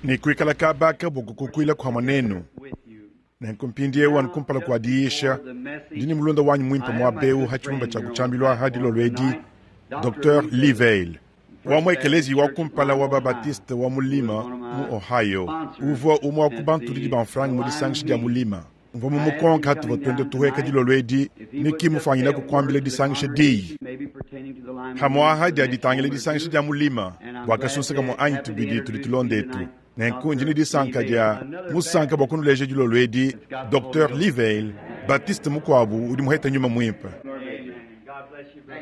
Ne kuikala kaba ka bua kukukuila pamue nenu. Nenku mpindieu anu kumpala kua diyisha, ndi ne mulunda wanyi muimpe muaba eu ha tshibumba tshia ku tshiambilu aha dilolo edi, Docteur Lee Vayle, wa mu Ekeleziya wa kumpala wa ba-Baptiste wa mu Lima, mu Ohio. Uvua umue wa ku bantudidi ba mfranga mu disangisha dia mu Lima. Mvua mumukonke hatuvua tuenda tuhueka dilolo edi ne ki mufuanyinaku kuambila disangisha diyi pamu'aha dia ditangila disangisha dia mu Lima bua kasunsa kamue anyi tubidi tudi tulonda etu. Nenku ndi ne disanka dia musanka bua kunuleja dilolo edi Docteur Lee Vayle, Baptiste mukuabu udi muheta Nyuma Muimpe.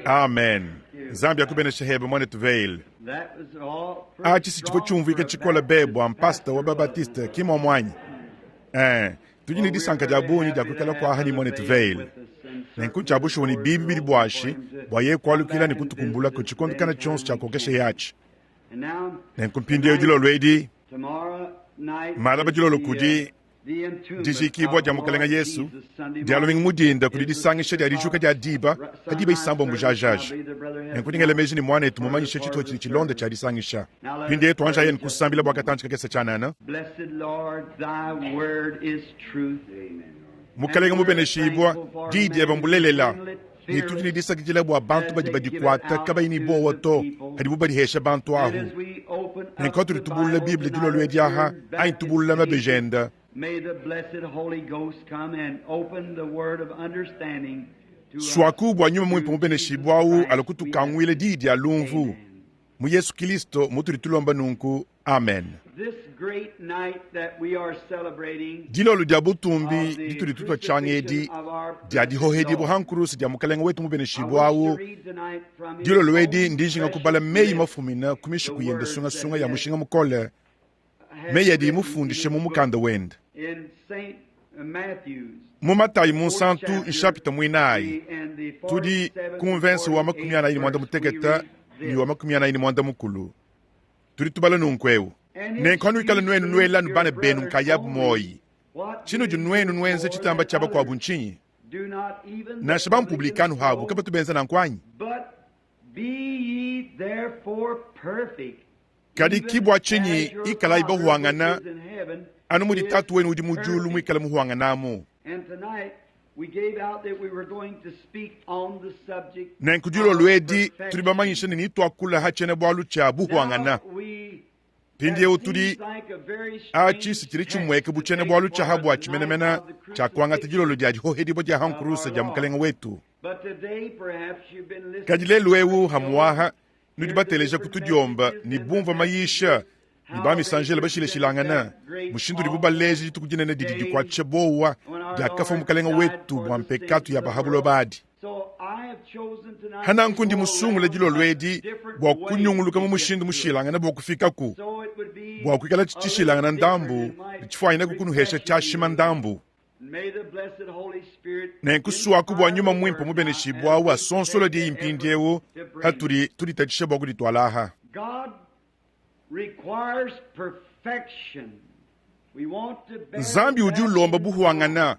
Amen. Nzambi akubenesha hebe muanetu Vayle. Atshi si tshivua tshiumvuika tshikole be bua mpasta wa ba-Baptiste, ki muomu anyi? Ee, tudi ne disanka dia bungi dia kuikala kuaha ne muanetu Vayle. Nenku ntshia bushuwa ne bibi bidi buashi bua yeye kualukila ne kutukumbula ku tshikondo kana tshionso tshiakokesha atshi. Nenku mpindieu dilolo edi, malaba dilolo kudi dijikibua dia Mukalenge Yesu, dia lumingu mu dinda kudi disangisha dia dijuka dia diba pa diba isambombo jajaja. Nenku ndi ngela meji ne muanetu mumanyishe tshitupa tshidi tshilonda tshia disangisha. Mpindieu tuanjaye ne kusambila bua katantshi kakese tshianana. Mukalenge mubeneshibua, diyi diebe mbulelela. Ne tudi ne disakidila bua bantu badi badikuata kabayi ne buowa to padibu badihesha bantu ahu. Nenku patudi tubulula Bible dilolo edi aha anyi tubulula mabeji ende, suaku bua Nyuma Muimpe mubeneshibua au alue kutukanguila diyi dia lumvu. Mu Yesu Kilisto mutudi tulomba nunku. Amen. Dilolo dia butumbi ditudi tutua tshianga edi dia dihohedibua ha nkuruse dia Mukelenge wetu mubeneshibua au, dilolo edi ndi njinga kubala meyi mafumina ku mishiku yende sungasunga ya mushinga mukole, meyi adiye mufundishe mu mukanda wende. Mu Matayi Munsantu nshapita muinayi, tudi ku mvense wa 45 ne wa 41. Tudi tubala nunku eu, Nenku anuikala nuenu nuela anu bana benu nkayabu muoyi, tshinudi nuenu nuenza tshitamba tshia bakuabu ntshinyi? Nansha bampublikanu habu kabatu benza nanku anyi? Kadi ki bua tshinyi ikalayi bahuangana anu mudi Tatu wenu udi mu diulu muikale muhuanganamu. Nenku dilolo edi tudi bamanyishe ne nituakula ha tshiena-bualu tshia buhuangana. Mpindieu tudi atshi si tshidi tshimueka bu tshiena-bualu tshia ha buatshi menemene tshia kuangata dilolo dia dihohedibua dia ha nkuruse dia Mukelenge wetu. Kadi lelu eu hamuaha nudi bateleja ku tudiomba ne bumvua mayisha ne bamisanjele bashilashilangana mushindu udibu baleja dituku dinene didi dikuatshisha buowa diakafua Mukelenge wetu bua mpekatu ya ba ha buloba adi. Hananku ndi musungule dilolo edi bua kunyunguluka mu mushindu mushilangane bua kufikaku bua kuikala tshishilangana ndambu ne tshifuanyine kunuhesha tshiashima ndambu. Nenku suaku bua Nyuma Muimpe mubeneshibua au asonsola diyi mpindieu hatudi tuditatshisha bua kudituala aha. Nzambi udi ulomba buhuangana.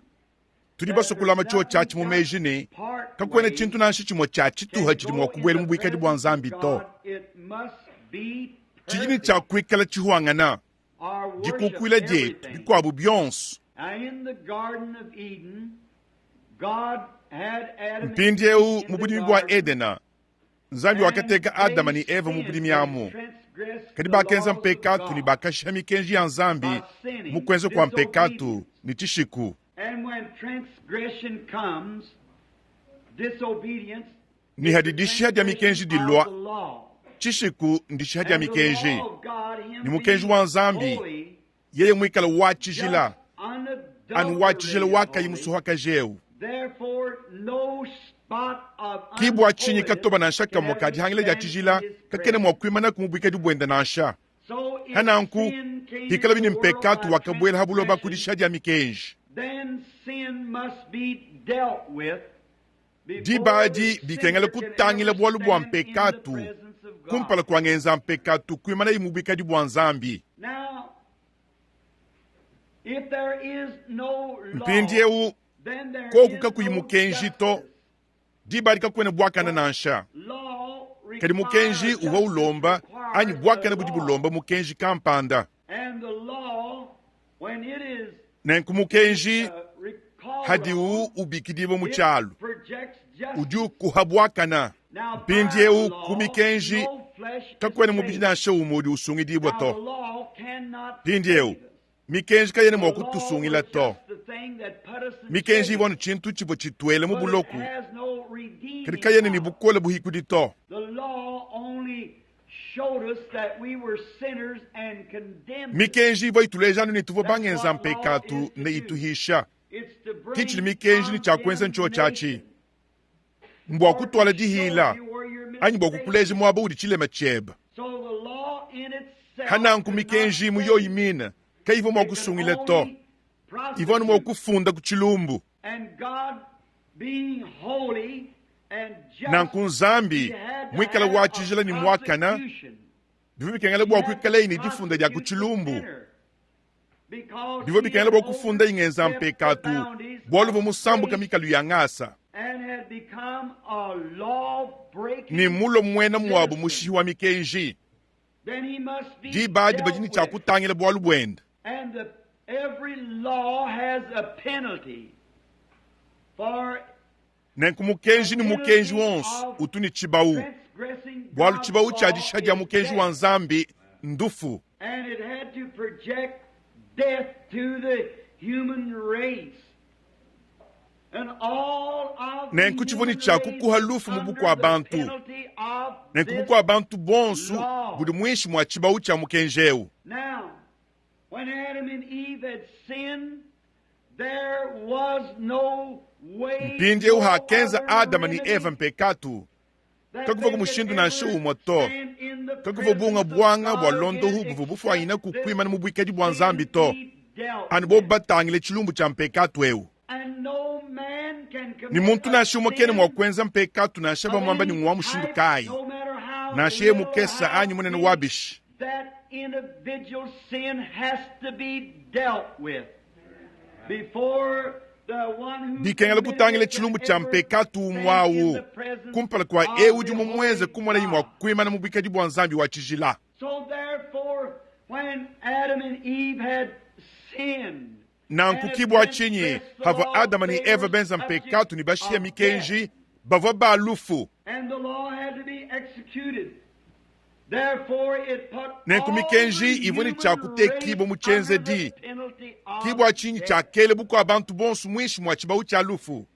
Tudi basue kulama tshiotshi atshi mu meji ne kakuena tshintu nansha tshimue tshia tshituha tshidi mua kubuela mu buikadi bua Nzambi to. Tshidi ne tshia kuikala tshihuangana, dikukuila dietu, bikuabu bionso. Mpindieu mu budimi bua Edena, Nzambi wakateka Adama ne Eva mu budimi amu. Kadi bakenza mpekatu ne bakashiha mikenji ya Nzambi mu kuenza kua mpekatu ne tshishiku. Ne hadi dishiha dia mikenji dilua, tshishiku ndishiha dia mikenji, ne mukenji wa Nzambi yeye muikale wa tshijila, anu wa tshijila wa kayi musuhakaji eu. Ki bua tshinyi katoba nansha kamue ka dihangila dia tshijila kakena mua kuimanaku mu buikadi buende nansha. Hananku, pikalabi ne mpekatu wakabuela ha buloba ku dishiha dia mikenji, diba adi bikengela kutangila bualu bua mpekatu kumpala kua ngenza mpekatu kuimanayi mu buikadi bua Nzambi. Mpindieu, koku kakuyi mukenji to, diba adi kakuena buakane nansha. Kadi mukenji uvua ulomba anyi buakane budi bulomba mukenji kampanda. Nenku mukenji hadiwu ubikidibua mu tshialu udi ukuha buakana. Mpindieu ku mikenji kakuena mubidi nansha umue udi usungidibua to. Mpindieu mikenji kayena mua kutusungila to. Mikenji ivua anu tshintu tshivua tshituele mu buloku, kadi kayena ne bukole buhikudi to. Mikenji ivua ituleja anu ne tuvua bangenza mpekatu ne ituhisha. Ke tshidi mikenji ne tshia kuenza ntshiotshi atshi. Mbua kutuala dihila anyi bua kukuleja muaba udi tshilema tshiebe. Hananku mikenji mu yoyi mine kayivua mua kusungila to, ivua anu mua kufunda ku tshilumbu. Nanku Nzambi muikale wa tshijila ne muakana, bivua bikengela bua kuikalaye ne difunda dia ku tshilumbu. Bivua bikengela bua kufunda ingenza mpekatu, bualu uvua musambuka mikalu ya ngasa ne mulue muena muabu mushihi wa mikenji. Diba adi badi ne tshia kutangila bualu buende. Nenku mukenji ne mukenji wonso utu ne tshibawu, bualu tshibawu tshia dishiha dia mukenji wa Nzambi ndufu. Nenku tshivua ne tshia kukuha lufu mu bukua bantu. Nenku bukua bantu buonso budi muinshi mua tshibawu tshia mukenji eu. Mpindieu hakenza Adama ne Eva mpekatu, kakuvua mushindu nansha umue to, kakuvua bunga buanga bua londohu buvua bufuanyine kukuimana mu buikadi bua Nzambi to, anu bobu batangile tshilumbu tshia mpekatu eu. Ne muntu nansha umue kena mua kuenza mpekatu nansha bamuamba ne ngua mushindu kayi, nansha yeye mukese anyi munene wa bishi. Bikengela kutangila tshilumbu tshia mpekatu umue au kumpala kua eu udi mumuenze kumonaye mua kuimana mu buikadi bua Nzambi wa tshijila. Nanku ki bua tshinyi pavua Adama ne Eva benza mpekatu ne bashiya mikenji, bavua ba lufu. Nenku mikenji ivua ne tshia kutekibua mu tshienzedi. Ki bua tshinyi tshiakela bukua-bantu buonso muinshi mua tshibawu tshia lufu.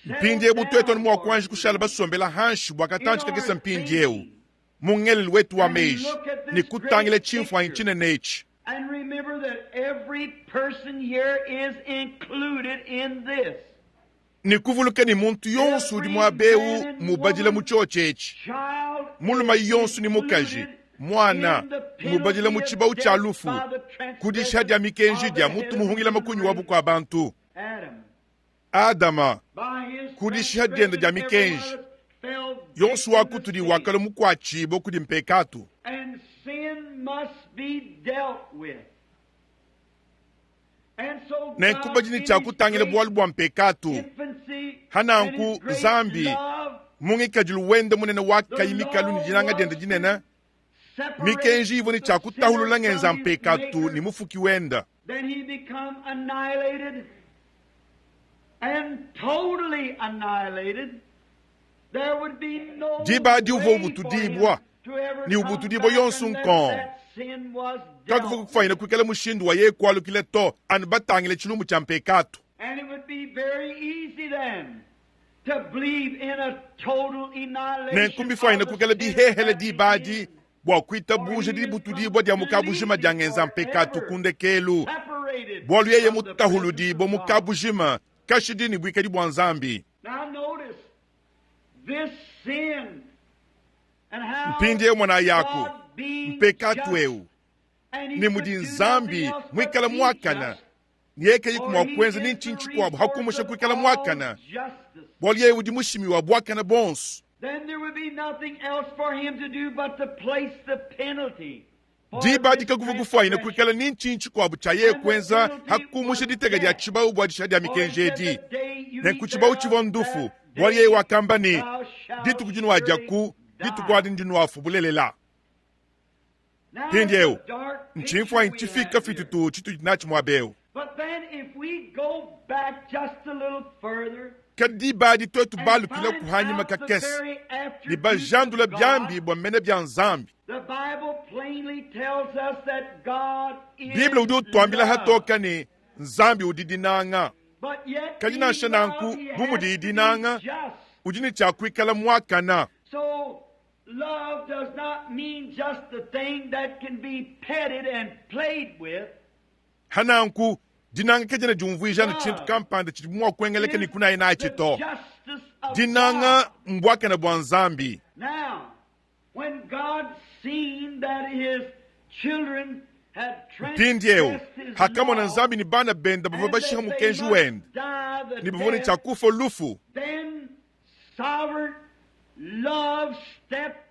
Mpindieu tuetu anu mua kuanji kushala basombela hanshi bua katantshi kakese mpindieu mu ngelelu wetu wa meji ne kutangila tshimfuanyi tshinene etshi. Ne kuvuluka ne muntu yonso udi muaba eu mubadila mu tshiotshi etshi, mulume yonso ne mukaji, muana, mubadila mu tshibawu tshia lufu ku dishiha dia mikenji dia mutu muhungila makunyi wa bukua-bantu. Adama, ku dishiha diende dia mikenji, yonso wa kutudi wakalua mukuatshibue kudi mpekatu. Nenku badi ne tshia kutangila bualu bua mpekatu. Hananku Nzambi, mu ngikadilu wende munene wa kayi mikalu ne dinanga diende dinene, mikenji ivua ne tshia kutahulula ngenza mpekatu ne mufuki wende. Diba adi uvua ubutudibua, ne ubutudibua yonso nkong. Kakuvua kufuanyina kuikala mushindu wa yeye kualukila to, anu batangile tshilumbu tshia mpekatu. Nenku mbifuanyine kuikala bihehele diba adi bua kuitabuja dibutudibua dia mu kabujima dia ngenza mpekatu ku ndekelu, bualu yeye mutahuludibue mu kabujima kashidi ne buikadi bua Nzambi. Mpindieu monayaku mpekatu eu ne mudi Nzambi muikale muakane ne yeye kayiku mua kuenza ni ntshinyi tshikuabu ha kumusha kuikala muakane, bualu yeye udi mushimi wa buakane buonso. Diba adi kakuvua kufuanyine kuikala ni ntshinyi tshikuabu tshia yeye kuenza ha kumusha diteka dia tshibawu bua dishiha dia mikenji edi. Nenku tshibawu tshivua ndufu, bualu yeye wakamba ne, Dituku dinuadiaku, dituku adi ndinuafu bulelela. Mpindieu, ntshimfuanyi tshifika fitutu tshitudi natshi muaba eu. Kadi diba adi tuetu balukila ku hanyima kakese ne bajandula biambi bua mene bia Nzambi. Bible udi utuambila hatoka ne, Nzambi udi dinanga. Kadi nansha nanku, bu mudiyi dinanga, udi ne tshia kuikala muakana. Love does not mean just the thing that can be petted and played with. Hananku, dinanga kadiena diumvuija anu tshintu kampanda tshidibu mua kuengeleka ne kunaya natshi to. Dinanga mbuakane bua Nzambi. Mpindieu, hakamona Nzambi ne bana bende bavua bashiha mukenji wende ne bavua ne tshia kufua lufu,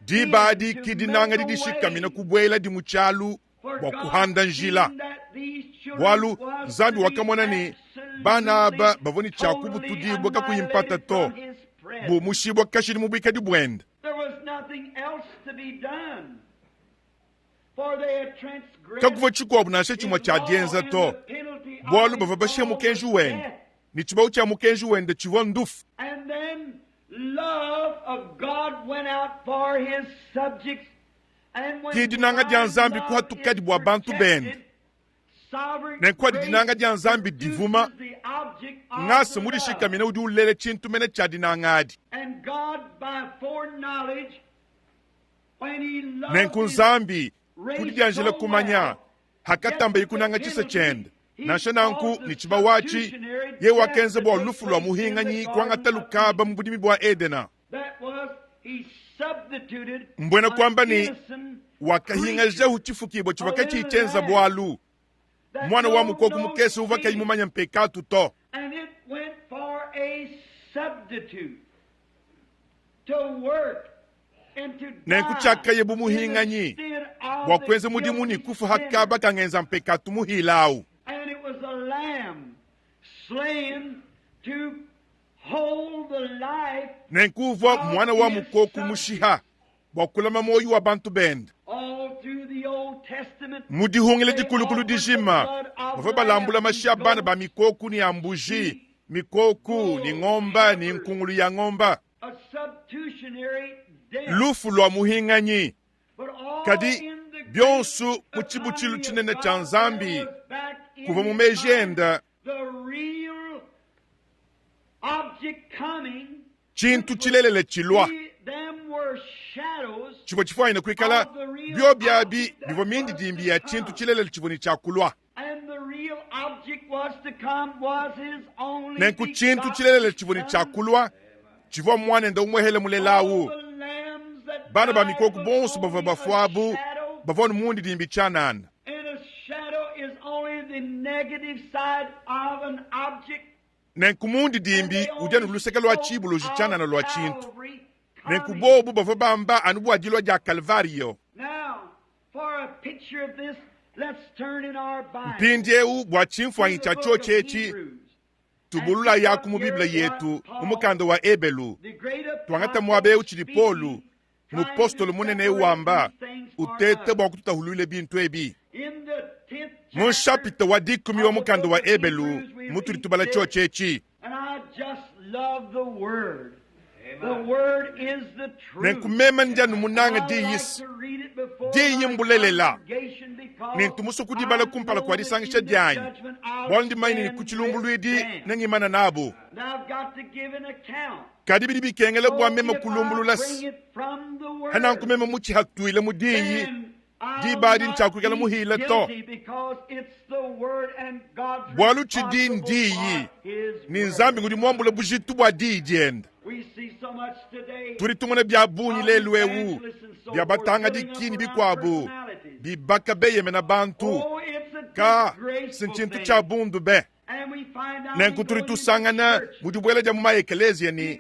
Diba adi ki dinanga didishikamina kubueladi mu tshialu bua kuhanda njila, bualu Nzambi wakamona ne bana aba bavua ne tshia kubutudibua kakuyi mpata to, bumushibua kashidi mu buikadi buende. Kakuvua tshikuabu nansha tshimue tshia dienza to, bualu bavua bashiha mukenji wende, ne tshibawu tshia mukenji wende tshivua ndufu. Ke dinanga dia Nzambi kuhatukadi bua bantu bende. Nenku adi dinanga dia Nzambi divuma, ngasa mudishikamine udi ulela tshintu mene tshia dinanga adi. Nenku Nzambi, ku didianjila kumanya, hakatambaye kunanga tshisa tshiende, nansha nanku ne tshibawu atshi, yeye wakenza bua lufu lua muhinganyi kuangata lukaba mu budimi bua Edena. Mbuena kuamba ne, wakahingajahu tshifukibua tshivua katshiyi tshienza bualu, muana wa mukoko mukese uvua kayi mumanye mpekatu to. Nenku tshiakaye bu muhinganyi bua kuenza mudimu ne kufua ha kaba kangenza mpekatu muhila au. Nenku uvua muana wa mukoko mushiha bua kulama muoyo wa bantu bende. Mu dihungila dikulukulu dijima bavua balambula mashi a bana ba mikoku ne a mbuji, mikoku ne ngomba ne nkungulu ya ngomba. Lufu lua muhinganyi. Kadi bionso mu tshibutshilu tshinene tshia Nzambi kuvua mu meji ende tshintu tshilelela tshilua tshivua tshifuanyine kuikala biobi abi bivua mindidimbi ya tshintu tshilelela tshivua ne tshia kulua. Nenku tshintu tshilelela tshivua ne tshia kulua tshivua muanende umuehele mulela au. Bana ba mikoko bonso bavua bafuabu bavua ne mundidimbi tshianana. Nenku mundidimbi udi anu luseke lua tshibuluji tshianana lua tshintu. Nenku bobu bavua bamba anu bua dilua dia Kalvariyo. Mpindieu bua tshimfuanyi tshia tshiotshi etshi, tubululayaku mu Bible yetu mu mukanda wa Ebelu, tuangata muaba eu tshidi Paulo mupostolo munene eu wamba, uteta bua kututahuluila bintu ebi. Mu nshapita wa dikumi wa mukanda wa Ebelu mutudi tubala tshiotshi etshi. Nenku meme ndi anu munange diyi se diyi mbulelela, ne ntu musue kudibala kumpala kua disangisha dianyi, bualu ndi mumanye ne ku tshilumbuluidi nengimane nabu. Kadi bidi bikengela bua meme kulumbulula se, hananku meme mutshihatuile mu diyi, diba adi ntshiakuikala muhile to, bualu tshidi ndiyi, ne Nzambi ngudi muambule bujitu bua diyi diende. Tudi tumona bia bungi lelu eu bia batangadiki ne bikuabu bibaka beyemena bantu, ka si ntshintu tshia bundu be. Nenku tudi tusangana mu dibuela dia mu maekeleziya ne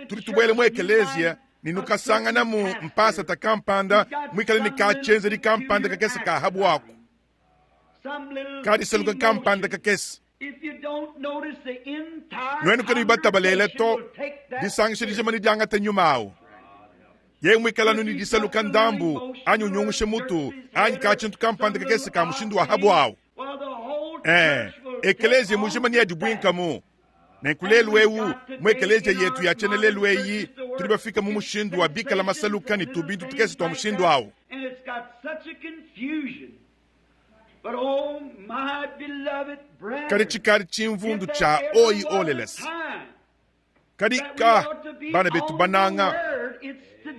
tudi tubuela mu ekeleziya ne nukasanganamu mpasata kampanda muikale ne katshienzedi kampanda kakese ka ha buaku, kadiseluka kampanda kakese. Nuenu kanuyi batabalele to, disangisha dijima ne diangata nyuma au. Yeye muikale anu ne disaluka ndambu, anyi unyungusha mutu, anyi ka-tshintu kampanda kakese ka mushindu wa ha buawu, ee, ekeleziya mujima neadibuinkamu. Nenku lelu ewu, mu ekeleziya yetu ya tshiena lelu eyi, tudi bafike mu mushindu wa bikala masaluka ne tubintu tukese tua mushindu awu. Kadi tshikadi tshimvundu tshia oyi oleles. Kadi ka, bana betu bananga,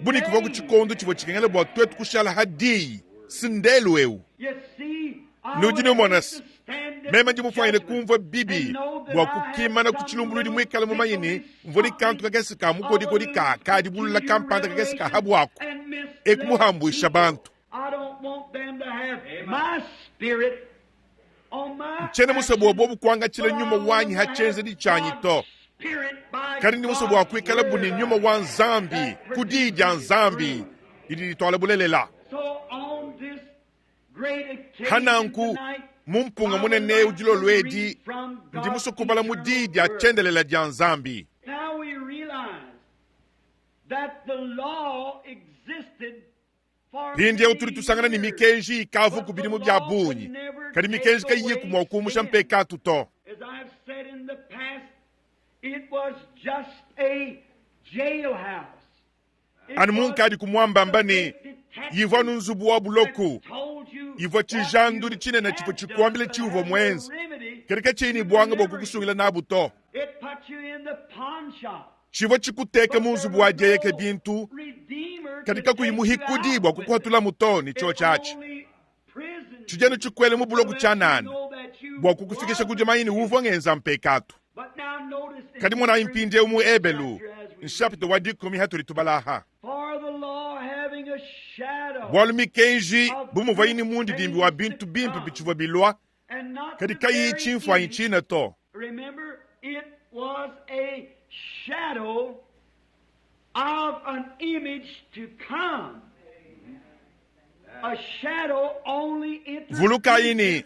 bu ne kuvuaku tshikondo tshivua tshikengela bua tuetu kushala ha diyi, si ndelu eu. Nudi numona se, meme ndi mufuanyine kumvua bibi bua kukimana ku tshilumbuluidi muikale mumanye ne, mvua ne kantu kakese ka mukodikodi ka kadibulula kampanda kakese ka ha buaku, e kumuhambuisha bantu. Ntshiena musue bua bobu kuangatshila nyuma wanyi ha tshienzedi tshianyi to, kadi ndi musue bua kuikalabu ne nyuma wa Nzambi ku diyi dia Nzambi didi dituala bulelela. Ha nanku, mu mpunga munene eu dilolo edi, ndi musue kubala mu diyi dia tshiendelela dia Nzambi. Mpindieu tudi tusangana ne mikenji ikavuku bidimu bia bungi, kadi mikenji kayiyiku mua kuumusha mpekatu to. Anu munkadi kumuambamba ne, yivua anu nzubu wa buloku, ivua tshijandudi tshinene tshivua tshikuambila tshiuvua muenze, kadi katshiyi ne buanga bua kukusungila nabu to. Tshivua tshikuteka mu nzubu wa dieyeka bintu, kadi kakuyi muhikudi bua kukuhatulamu to ne tshiotshi atshi. Tshidi anu tshikuela mu buloko tshianana bua kukufikisha ku dimanya ne uvua ngenza mpekatu. Kadi monayi mpindieu mu Ebelu nshapita wa dikumi hatudi tubala aha. Bualu mikenji bu muvuayi ne mundidimbi wa bintu bimpe bitshivua bilua, kadi kayiyi tshimfuanyi tshine to. Remember, it was a shadow of an image to come. A shadow only Vulukayi ne, introduces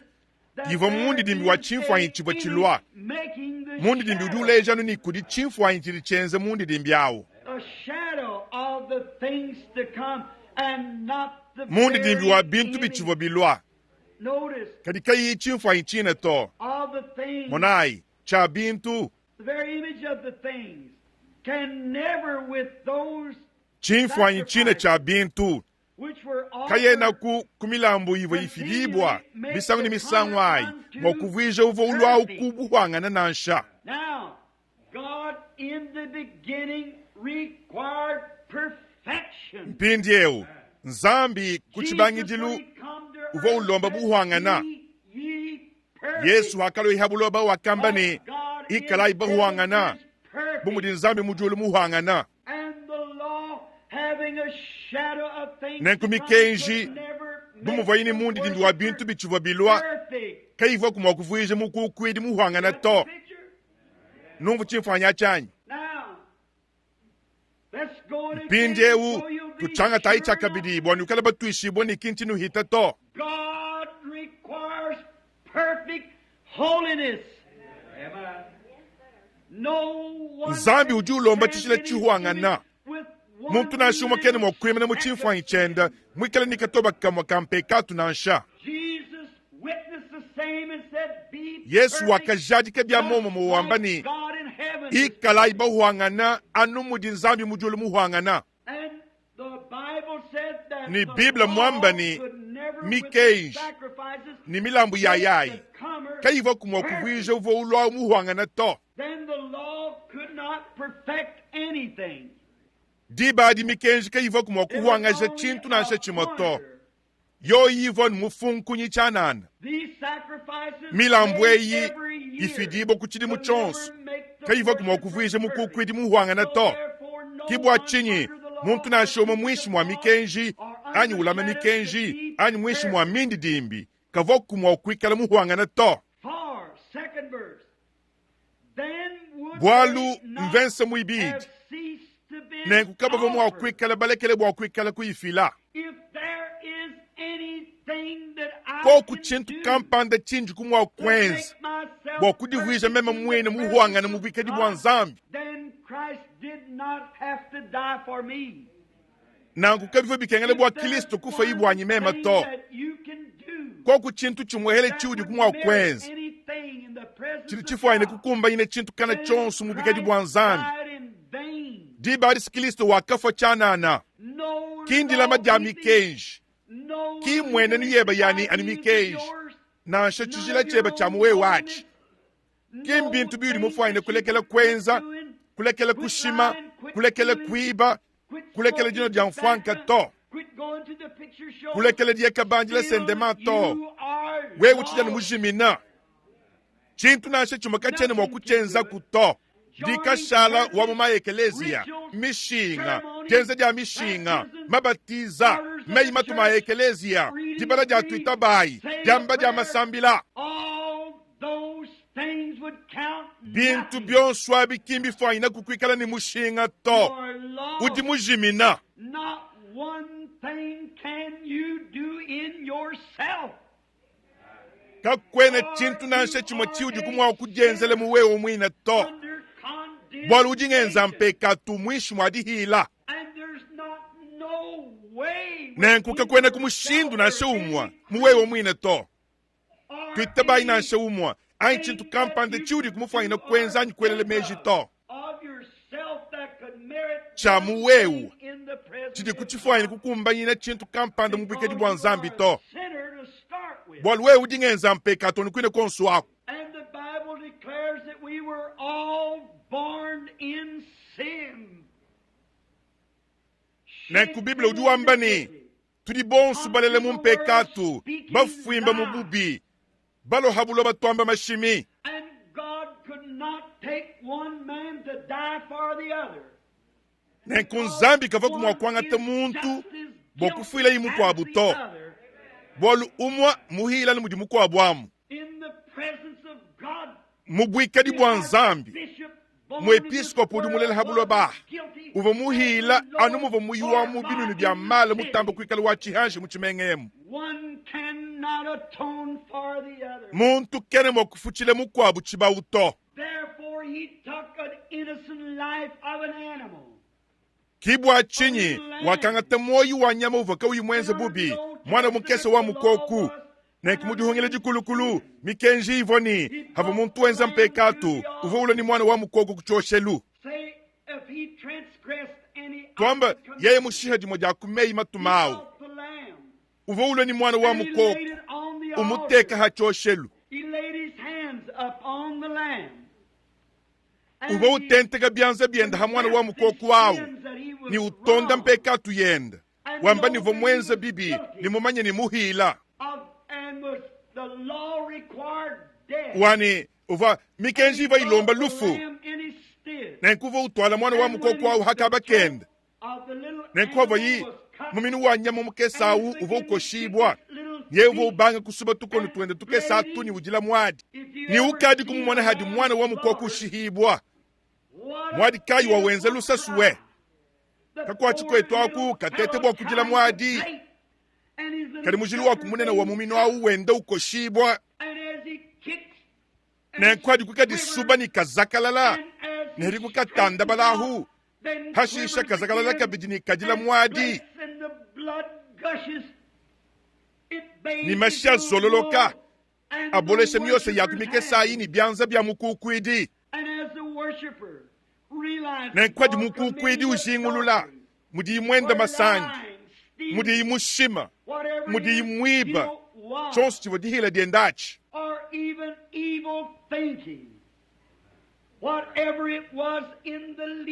that ivua there mundidimbi wa is tshimfuanyi a tshivua image tshilua. making the Mundidimbi udi shadow. uleja anu ne kudi tshimfuanyi tshidi tshienza mundidimbi awu. A shadow of the things to come and not the Mundidimbi very wa bintu image. bitshivua bilua, Notice kadi kayiyi tshimfuanyi tshine to. of the things, Monayi, tshia bintu, the very image of the things can never with those tshimfuanyi tshine tshia bintu, which were offered kayenaku ku milambu ivua ifidibua misangu ne misangu ayi mua kuvuija uvua uluawu ku buhuangana nansha. Now, God in the beginning required perfection. Mpindieu, Nzambi ku Jesus, tshibangidilu when he come to uvua earth, ulomba said, buhuangana. "Be ye perfect, Yesu wakaloyiha buloba wakamba ne, as God in ikalayi heaven bahuangana, is perfect." bu mudi Nzambi mu diulu muhuangana. And the law, having a shadow of things Nenku to come, mikenji, could never bu make muvuayi ne the mundidimbi wa bintu worshiper bitshivua bilua, perfect. kayivuaku mua kuvuija mukukuidi muhuangana Got the to. picture? Numvu tshimfuanyi atshianyi. Now, let's go it again Mpindieu so you'll be tutshiangatayi sure tshia enough. kabidi bua nuikale batuishibue ne kintu nuhita to. God requires perfect holiness. No one Nzambi can udi ulomba stand tshijila in his tshihuangana. image with one Muntu nansha umue kena mua kuimana mu little tshimfuanyi tshiende muikale ne katoba kamue ka mpekatu nansha. Jesus witnessed the same and said, "Be Yesu perfect, wakajadika bia just muomumue wamba like ne, God in heaven is ikalayi bahuangana anu mudi Nzambi mu diulu muhuangana. And the Bible said that Ne the Bible law muamba ne, could never with mikenji the sacrifices ne milambu ya make yayi the comer kayivuaku mua perfect. kuvuija uvua ulua muhuangana to. Then the law could not perfect anything. Diba adi mikenji kayivuaku mua It was kuhuangaja only tshintu a nansha tshimue to. pointer. Yoyi ivua ne mufunkunyi tshianana. These sacrifices Milambu made eyi every year ifidibua ku tshidimu could never tshionso make the kayivuaku mua worshiper kuvuija perfect. mukukuidi muhuangana So to. therefore no Ke bua one tshinyi under the law muntu or nansha umue keep muinshi the mua law mikenji or anyi under ulama shadow could mikenji be anyi muinshi mua perfect. mindidimbi kavuaku mua kuikala muhuangana to. For, second verse, then would Bualu they not mvensa muibidi have ceased to be nenku kabavua mua offered? kuikala balekele bua kuikala kuyifila. If there is anything that I Koku can tshintu do kampanda tshindi ku mua to kuenza make myself bua kudivuija perfect meme in the muene muhuangane presence mu of buikadi bua God, Nzambi, then Christ did not have to die for me. Nanku kabivua bikengela bua Kilisto kufuaye buanyi meme to. Koku tshintu tshimuehele tshiudi ku mua kuenza tshidi tshifuanyine kukumbanyina tshintu kana tshionso mu bikadi bua Nzambi. Diba adi Kilisto wakafua tshianana, ki ndilama dia mikenji, ki mmuenenu yebe yani anu mikenji, nansha tshijila tshiebe tshia mu wewe atshi. Ki mbintu biudi mufuanyine kulekela kuenza, kulekela kushima, kulekela kuiba, kulekela dinua dia mfuanka to, kulekela dieka bandila sendema to. Wewe utshidi anu mujimina. Tshintu nansha tshimue katshiena mua kutshienzaku to. Dikashala wa mu maekeleziya, mishinga, dienza dia mishinga, mabatiza, meyi matuma a ekeleziya, dibala dia tuitabayi, diamba dia masambila, bintu bionso abi ki mbifuanyine kuikala ne mushinga to. Udi mujimina. Kakuena tshintu nansha tshimue tshiudi mua kudienzela mu wewe muine to, bualu udi ngenza mpekatu muinshi mua dihila. Nenku kakuena ku mushindu nansha umue mu wewe muine to. Tuitabayi nansha umue anyi tshintu kampanda tshiudi kumufuanyina kuenza anyi kuelela meji to. Tshia mu wewe tshidi kutshifuanyina kukumbanyina tshintu kampanda mu buikadi bua Nzambi to, bualu wewe udi ngenza mpekato anu kuine kuonso aku. Nenku Bible udi wamba ne, tudi bonso balele mu mpekatu, bafuimba mu bubi, baloha buloba tuamba mashimi. Nenku Nzambi kavua mua kuangata muntu bua kufuilaye mukuabu to, bualu umue muhila ne mudi mukuabu amu. Mu buikadi bua Nzambi, muepiskopo udi mulela ha buloba uvua muhila anu muvua muyi wa mu binunu bia mala mutamba kuikala wa tshihanji mu tshimenga emu. Muntu kena mua kufutshila mukuabu tshibawu to. Ki bua tshinyi wakangata muoyo wa nyama uvua kauyi muenze bubi, muana mukese wa mukoku. Nenku mu dihungila dikulukulu, mikenji ivua ne havua muntu wenza mpekatu uvua ulua ne muana wa mukoko ku tshioshelu. Tuamba yeye mushiha dimue dia ku meyi matuma awu, uvua ulua ne muana wa mukoko umuteka ha tshioshelu. Uvua utenteka bianza biende ha muana wa mukoko awu ne utonda mpekatu yende, wamba ne uvua muenze bibi ne mumanye ne muhila. Wani uvua mikenji ivua ilomba lufu, nenku uvua utwala mwana wa mukoko awu hakaba kende. Nenku avua yi muminu wa nyama mukese awu uvua ukoshibua, yeye uvua ubanga kusuba tukono tuende tukese atu ne udila muadi. Ne ukadi kumumona hadi mwana wa mukoko ushihibua, muadi kayi wawenza lusasuwe. Kakuatshi kuetu aku katete bua kudila muadi, kadi mujilu wa kumunene wa muminu awu wenda ukoshibua. Nenku hadi kukadisuba ne kazakalala, ne hadi kukatanda balahu, hashisha kazakalala kabidi ne kadila muadi, ne mashi azololoka abolesha miosa ya kumikesa ayi ne bianza bia mukukuidi. Nenku hadi mukukuidi ujingulula mudiyi muenda masangi, mudiyi mushima, mudiyi muiba, tshionso tshivua dihila dienda atshi.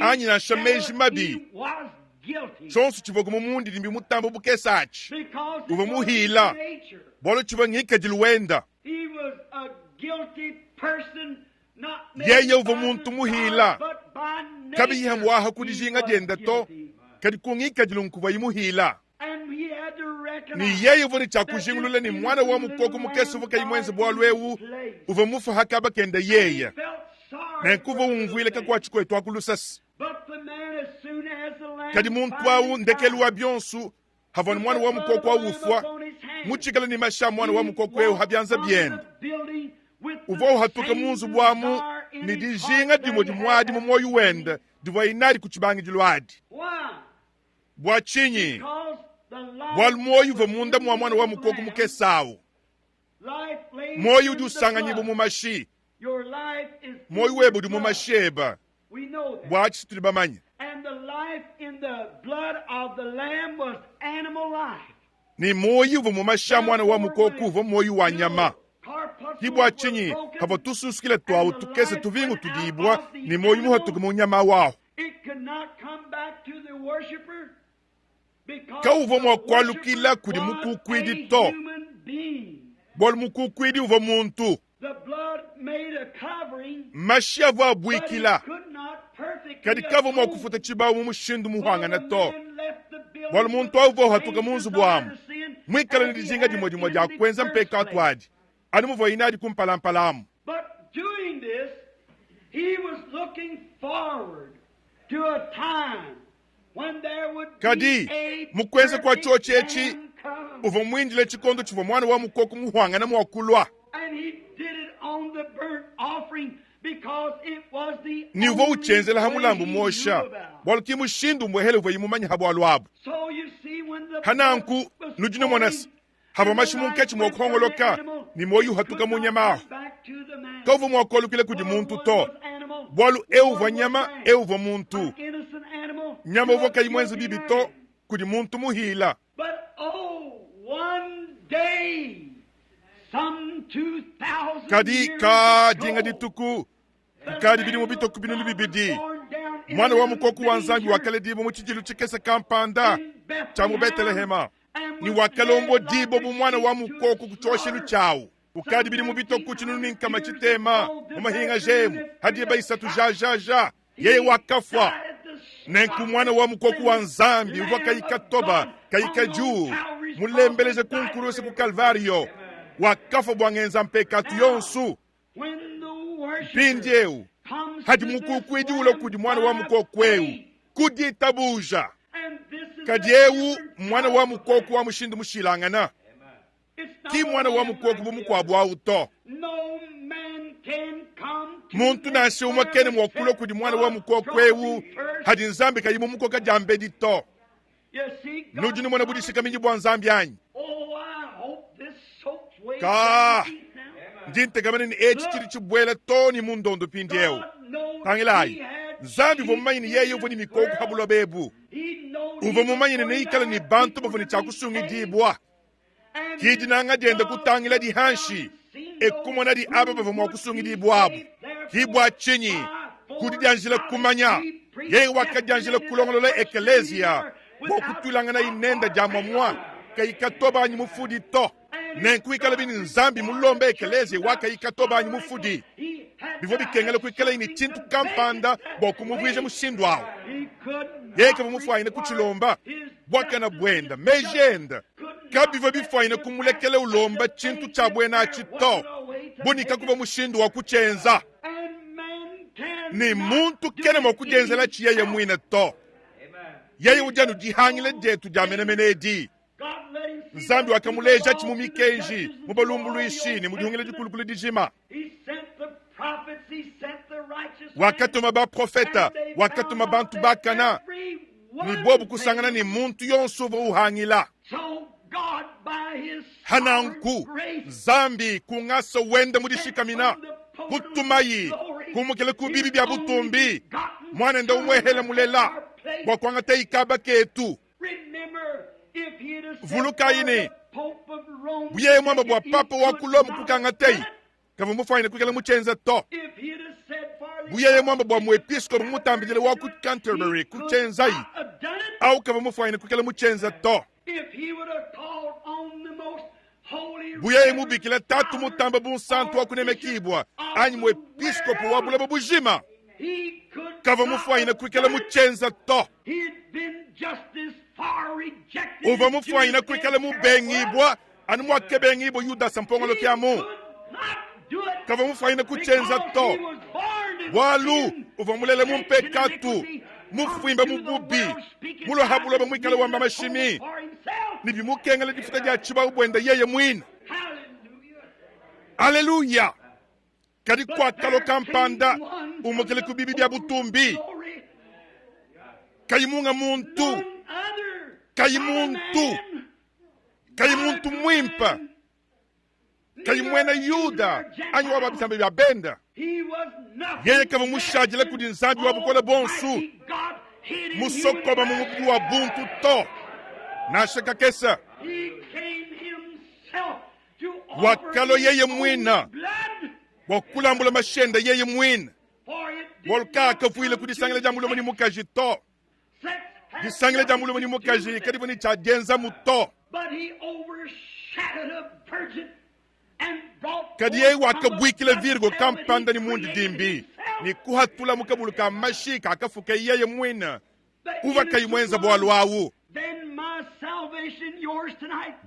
Anyi nansha meji mabi, tshionso tshivua mu mundidimbi mutamba bukese atshi, uvua muhila, bualu tshivua ngikadilu wenda. Yeye uvua muntu muhila, kabiyi hamuaha ku dijinga dienda to, kadi ku ngikadilu nkuvua muhila. Ne yeye uvua ne tshia kujingulula ne muana wa mukoko mukese uvua kayi muenze bualu ewu, uvua mufa hakaba kenda yeye. Nenku uvua umvuila kakuatshi kuetu aku lusasi. Kadi muntu awu ndekelu wa bionso havua ne muana wa mukoko awu ufua, mutshikale ne mashi a muana wa mukoko ewu ha bianza biende. Uvua uhatuka mu nzubu amu ne dijinga dimue dimuadi mu muoyo wende divua inadi ku tshibangidilu adi. Bua tshinyi? Bualu muoyo uvua munda mua muana wa mukoko mukese awu. Muoyo udi usanganyibua mu mashi. Muoyo webe udi mu mashi ebe. Bua atshi tudi bamanye. Ne muoyo uvua mu mashi a muana wa mukoko uvua muoyo wa nyama. Ke bua tshinyi pavua tusunsukila tuawu tukese tuvingu tudibua ne muoyo muhatuke mu nyama wawu. Kauvua mua kualukila kudi mukukuidi to, bualu mukukuidi uvua muntu. Mashi avua abuikila, kadi kavua mua kufuta tshibawu mu mushindu muhuangane to, bualu muntu au uvua uhatuka mu nzubu amu muikale ne dijinga dimue dimue dia kuenza mpekatu adi anu muvuaye nadi kumpalampala amu. Kadi, mu kuenza kua tshiotshi etshi, uvua muindile tshikondo tshivua muana wa mukoko muhuangane mua kulua. Ne uvua utshienzela ha mulambu muosha, bualu ki mushindu umuehele uvuaye mumanye ha bualu abu. Ha nanku, nudi numona se, havua mashi munkatshi mua kuhongoloka ne muoyo uhatuka mu nyama ahu, kauvua mua kualukila kudi muntu to, bualu eu uvua nyama, eu uvua muntu. Nyama uvua kayi muenze bibi to kudi muntu muhila. Kadi ka dinga dituku kukadi bidimu bitue ku binunu bibidi, Muana wa mukoko wa Nzambi wakaledibua mu tshidilu tshikese kampanda tshia mu Betelehema ne wakalombodibua bu muana wa mukoko ku tshioshelu tshiawu. Kukadi bidimu bitue ku 630 mu mahingaja emu, ha diba isatu jajaja, yeye wakafua. Nenku Muana wa mukoko wa Nzambi uvua kayi katoba, kayi kadiu, mulembeleja ku nkuruse ku Kalvario, wakafua bua ngenza mpekatu yonso. Mpindieu hadi mukukuidi ulua kudi muana wa mukoko eu ku ditabuja, kadi eu mmuana wa mukoko wa mushindu mushilangana, ki muana wa mukoko bu mukuabu au to. Muntu nansha umue kena mua kulua kudi muana wa mukoko eu hadi Nzambi kayi mumukoka diambedi to. Nudi numona budishikaminyi bua Nzambi anyi? Ka ndi ntekemena ne etshi tshidi tshibuela too ne mu ndondo mpindieu. Tangilayi, Nzambi uvua mumanye ne yeye uvua ne mikoko pa buloba ebu. Uvua mumanye ne neikale ne bantu bavua ne tshia kusungidibua. Ki dinanga diende kutangila di hanshi e kumona di aba bavua mua kusungidibuabu. Ki bua tshinyi ku didianjila kumanya, yeye wakadianjila kulongolola ekeleziya bua kutuilanganayi nende dia muamua, kayi katoba anyi mufudi to. Nenku ikalabi ne Nzambi mulombe ekeleziya wa kayi katoba anyi mufudi, bivua bikengela kuikalayi ne tshintu kampanda bua kumuvuija mushindu au. Yeye kavua mufuanyine kutshilomba. Buakane buende, meji ende, kabivua bifuanyine kumulekela ulomba tshintu tshia buena atshi to, bu ne kakuvua mushindu wa kutshienza. Ne muntu kena mua kudienzelatshi yeye muine to. Yeye udi anu dihangila dietu dia menemene edi. Nzambi wakamuleja mu mikenji, mu balumbuluishi ne mu dihungila dikulukulu dijima. Wakatuma baprofeta, wakatuma bantu bakana, ne bobu kusangana ne muntu yonso uvua uhangila. Hananku Nzambi ku ngasa wende mu dishikamina kutumayi kumukila ku bibi bia butumbi muanende umuehele mulela bua kuangata ikaba ketu. Vulukayi ne, bu yeye muamba bua papa wa ku Lomo kukangateyi, kavua mufuanyine kuikala mutshienza to. Bu yeye muamba bua muepiskopo mutambidile wa ku Canterbury kutshienzayi, au kavua mufuanyine kuikala mutshienza to. Bu yeye mubikila tatu mutamba bunsantu wa kunemekibua anyi muepiskopo wa buloba bujima, kavua mufuanyine kuikala mutshienza to. Uvua mufuanyine kuikala mubengibua anu muakebengibua Yudasa mpongoloke amu. Kavua mufuanyine kutshienza to, bualu uvua mulela mu mpekatu, mufuimba mu bubi, mulua ha buloba muikale wamba mashimi, ne bimukengela difuta dia tshibawu buende yeye muine. Aleluya! Kadi kuakalua kampanda umukele ku bibi bia butumbi, kayi munga muntu. Kayi muntu, kayi muntu muimpe, kayi muena Yuda anyi wa ba bisamba bia benda. Yeye kavua mushadile kudi Nzambi wa bukole buonso, musokoba mu mubidi wa buntu to, nansha kakese. Wakalua yeye muine bua kulambula mashenda yeye muine, bualu kaakavuile ku disangila dia mulume ne mukaji to. Disangila dia mulume ne mukaji kadivua ne tshia dienzamu to. Kadi yeye wakabuikila virgo kampanda ne mundidimbi ne kuhatula mu kabulu ka mashi kakafuka yeye muine uvua kayi muenza bualu awu.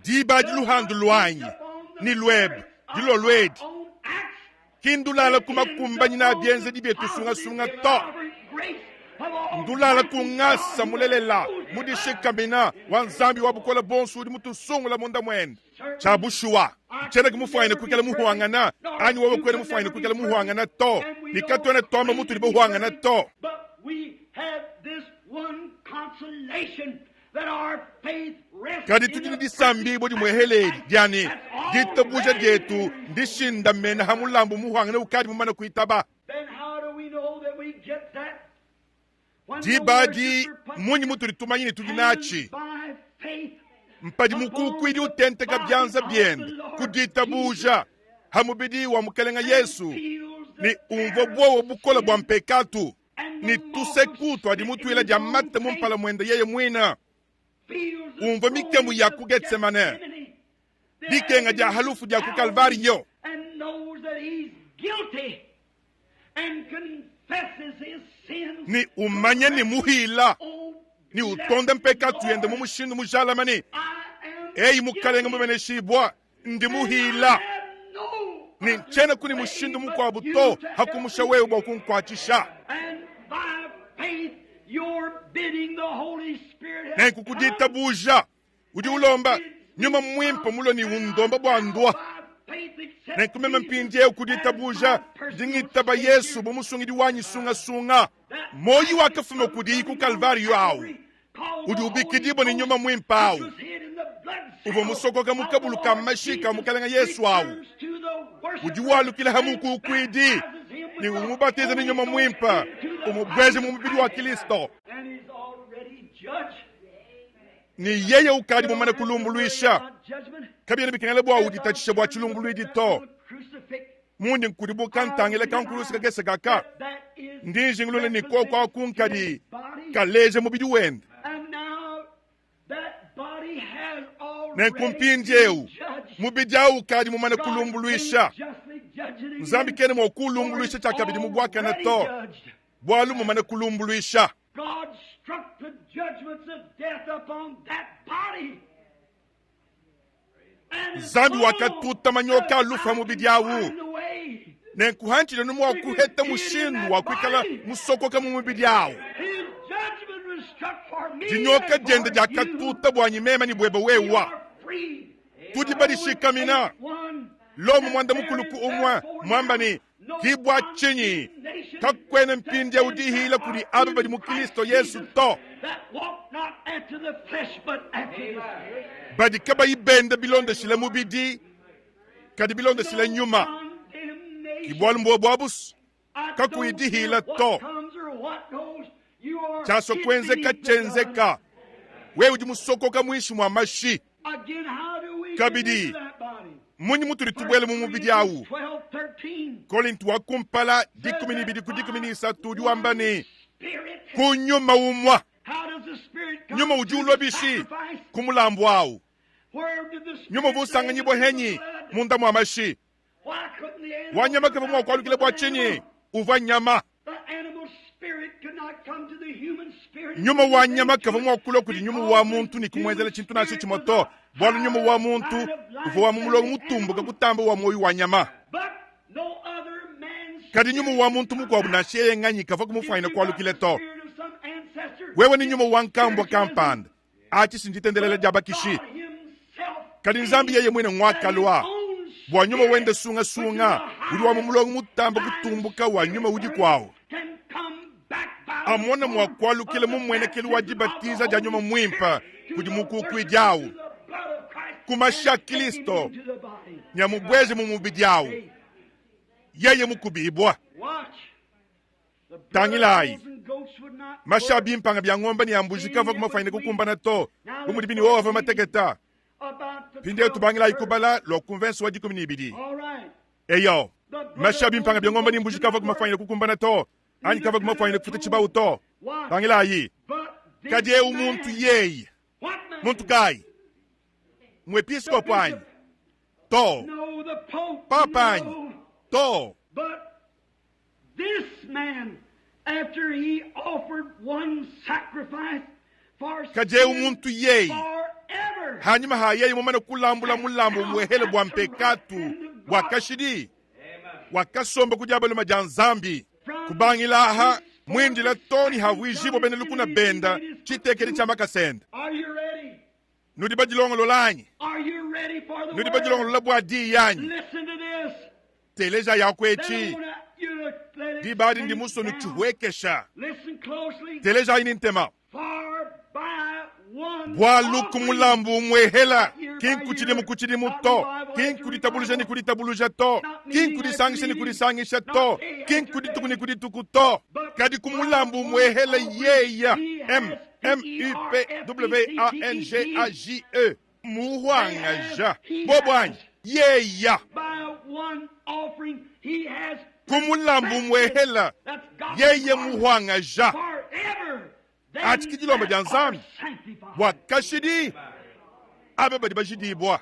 Diba adi luhandu luanyi ne luebe dilolo edi ki ndulala ku makumbanyina a bienzedi bietu sungasunga to, ndulala ku ngasa mulelela mudishikamina wa Nzambi wa bukole buonso udi mutusungula munda muende. Tshia bushuwa, ntshiena mufuanyine kuikala muhuangana anyi wewe kuena mufuanyine kuikala muhuangana to, ne katuena tuamba mutudi bahuangana to. Kadi tudi ne disambibua dimueheledi dia ne, ditabuja dietu ndishindamena ha mulambu muhuangane ukadi mumane kuitaba. Diba adi, mmunyi mutudi tumanya ne tudi natshi? Mpadi mukukuidi utenteka bianza biende ku ditabuja ha mubidi wa Mukelenge Yesu ne umvua buowa bukole bua mpekatu ne tuseku tua dimutuila dia mate mu mpala muende yeye muine, umvua mikemu ya ku Getsemane, dikenga dia halufu dia ku Kalvariyo, ne umanya ne muhila ne utonda mpekatu yende mu mushindu mujalame ne, Eyi Mukalenge mubeneshibua, ndi muhila ne ntshiena ku ne mushindu mukuabu to hakumusha wewe bua kunkuatshisha. Nenku ku ditabuja udi ulomba nyuma muimpe mulue ne undomba bua ndua. Nenku meme mpindieu ku ditabuja ndi ngitaba Yesu bu musungidi wanyi sungasunga. Muoyo wakafuma kudiyi ku Kalvariyo awu udi ubikidibua ne nyuma muimpe awu uvua musokoka mu kabulu ka mashi ka Mukalenge Yesu awu udi walukila ha mukukuidi ne umubatiza ne nyuma muimpe umubueja mu mubidi wa Kristo. Ne yeye ukadi mumane kulumbuluisha, kabiena bikengela bua uditatshisha bua tshilumbuluidi to. Mundi nkudibuka ntangila kankulusu kakese kaka, ndi njingulula ne koko aku nkadi kaleja mubidi wende. Nenku mpindieu mubidi au ukadi mumane kulumbuluisha. Nzambi kena mua kuulumbuluisha tshiakabidi mu buakane to, bualu mumane kulumbuluisha. God struck the judgments of death upon that body. Nzambi wakatuta manyoka a lufu a mubidi awu. Nenku hantshidi anu mua kuheta mushindu wa kuikala musokoka mu mubidi awu. Dinyoka diende diakatuta buanyi meme ne buebe wewa. Tudi badishikamina. Lomo muanda mukulu ku umue muamba ne, Ki bua tshinyi kakuena mpindieu dihila kudi aba badi mu Kristo Yesu to, badi kabayi benda bilondeshile mubidi, kadi bilondeshile nyuma. Ki bualu mbuobu abusu, kakuyi dihila to. Tshiasua kuenzeka tshienzeka, wewe udi musokoka muinshi mua mashi. Kabidi, mmunyi mutudi tubuela mu mubidi awu? Kolinto wa kumpala 12 ku 13 udi wamba ne, ku nyuma umua. Nyuma udi ulua bishi? Ku mulambu awu. Nyuma uvua usanganyibua henyi? Munda mua mashi. Wa nyama kavua mua kualukila bua tshinyi? Uvua nyama. Nyuma wa nyama kavua mua kulua kudi nyuma wa muntu ne kumuenzela tshintu nansha tshimue to, bualu nyuma wa muntu uvua wa mu mulongo mutumbuke kutamba wa muoyo wa nyama. Kadi nyuma wa muntu mukuabu nansha yeye nganyi kavua kumufuanyina kualukila to. Wewe ne nyuma wa nkambua kampanda, atshi si nditendelela dia bakishi. Kadi Nzambi yeye muine nguakalua bua nyuma wende sungasunga udi wa mu mulongo mutambe kutumbuka wa nyuma udi kuawu amona mua kualukila mu mmuenekelu wa dibatiza dia nyuma muimpe Kudi mukukuidi awu ku mashi a Kilisto ne amubueje mu mubidi awu, yeye mukubibua. Tangilayi, mashi a bimpanga bia ngombe ne a mbuji kavua kumafanyine kukumbana to, bu mudibi ne wowo avua mateketa. Mpindieu tubangilayi kubala lua ku mvense wa 12. Eyo, mashi a bimpanga bia ngombe ne mbuji kavua kumafanyine kukumbana to, anyi kavua kumafanyine kufuta tshibawu to. Tangilayi, kadi eu muntu yeye, muntu kayi? Muepiskopo anyi? To. Papa anyi? To. Kadi eu muntu yeye, hanyima ha yeye mumane kulambula mulambu umuehele bua mpekatu bua kashidi, wakasomba ku diabaluma dia Nzambi. Kubangila aha muindila too ne havuijibua bena lukuna benda tshitekedi tshia makasa ende. Nudi badilongolola anyi? Nudi badilongolola bua diyi anyi? Teleja yaku etshi. Diba adi ndi musue nutshihuekesha. Telejayi ne ntema. Bualu ku mulambu umuehela, ki nku tshidimu ku tshidimu to, ki nku ditabuluja ne ku ditabuluja to, ki nku disangisha ne ku disangisha to, ki nku dituku ne ku dituku to, kadi ku mulambu umuehela yeya, M M U P W A N G A J E, muhuangaja bobo anyi yeya. Ku mulambu umuehela yeye muhuangaja. Atshi ke dilomba dia Nzambi bua kashidi aba badi bajidibua.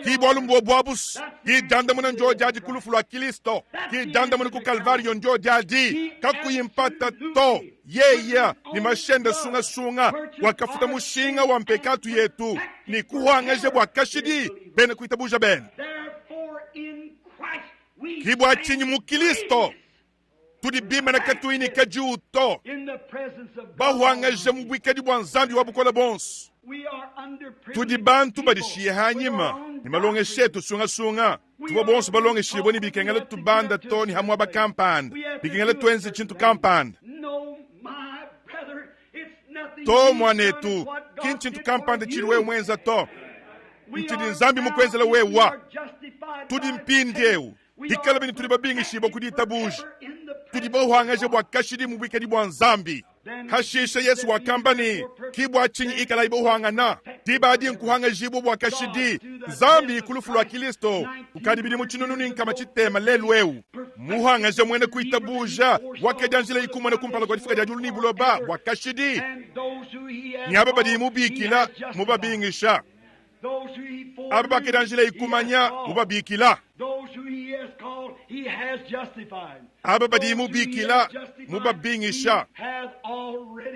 Ki bualu mbuobuabus, ki diandamuna ndio diadi ku lufu lua Kilisto, ki diandamuna ku Kalvario ndio diadi, kakuyi mpata to. Yeya ne mashende sungasunga wakafuta mushinga wa mpekatu yetu ne kuhuangaja bua kashidi bena kuitabuja bende. Ki bua tshinyi mu Kilisto tudi bimana katuyi ne kadiwu to, bahuangaja mu buikadi bua Nzambi wa bukole buonso. Tudi bantu badishiye hanyima ne malongesha etu sungasunga. Tuvua bonso balongeshibue ne bikengela tubanda to ne ha muaba kampanda, bikengela tuenze tshintu kampanda. To, muanetu, ki ntshintu kampanda tshidi wewe muenza to, ntshidi Nzambi mukuenzela wewa. Tudi mpindieu Bikalabi ne tudi babingishibua ku ditabuja, tudi bahuangaje bua kashidi mu buikadi bua Nzambi. Hashishe Yesu wakamba ne, Ki bua tshinyi ikalayi bahuangana, diba adi nkuhangajibua bua kashidi. Nzambi ku lufu lua Kilisto kukadi bidimu tshinunu ne nkama tshitema lelu eu, muhuangaje muena kuitabuja wakadianjila ikumona kumpala kua difuka dia diulu ne buloba bua kashidi, ne aba badiyi mubikila mubabingisha. Aba bakadianjila ikumanya mubabikila. Aba badi mubikila mubabingisha.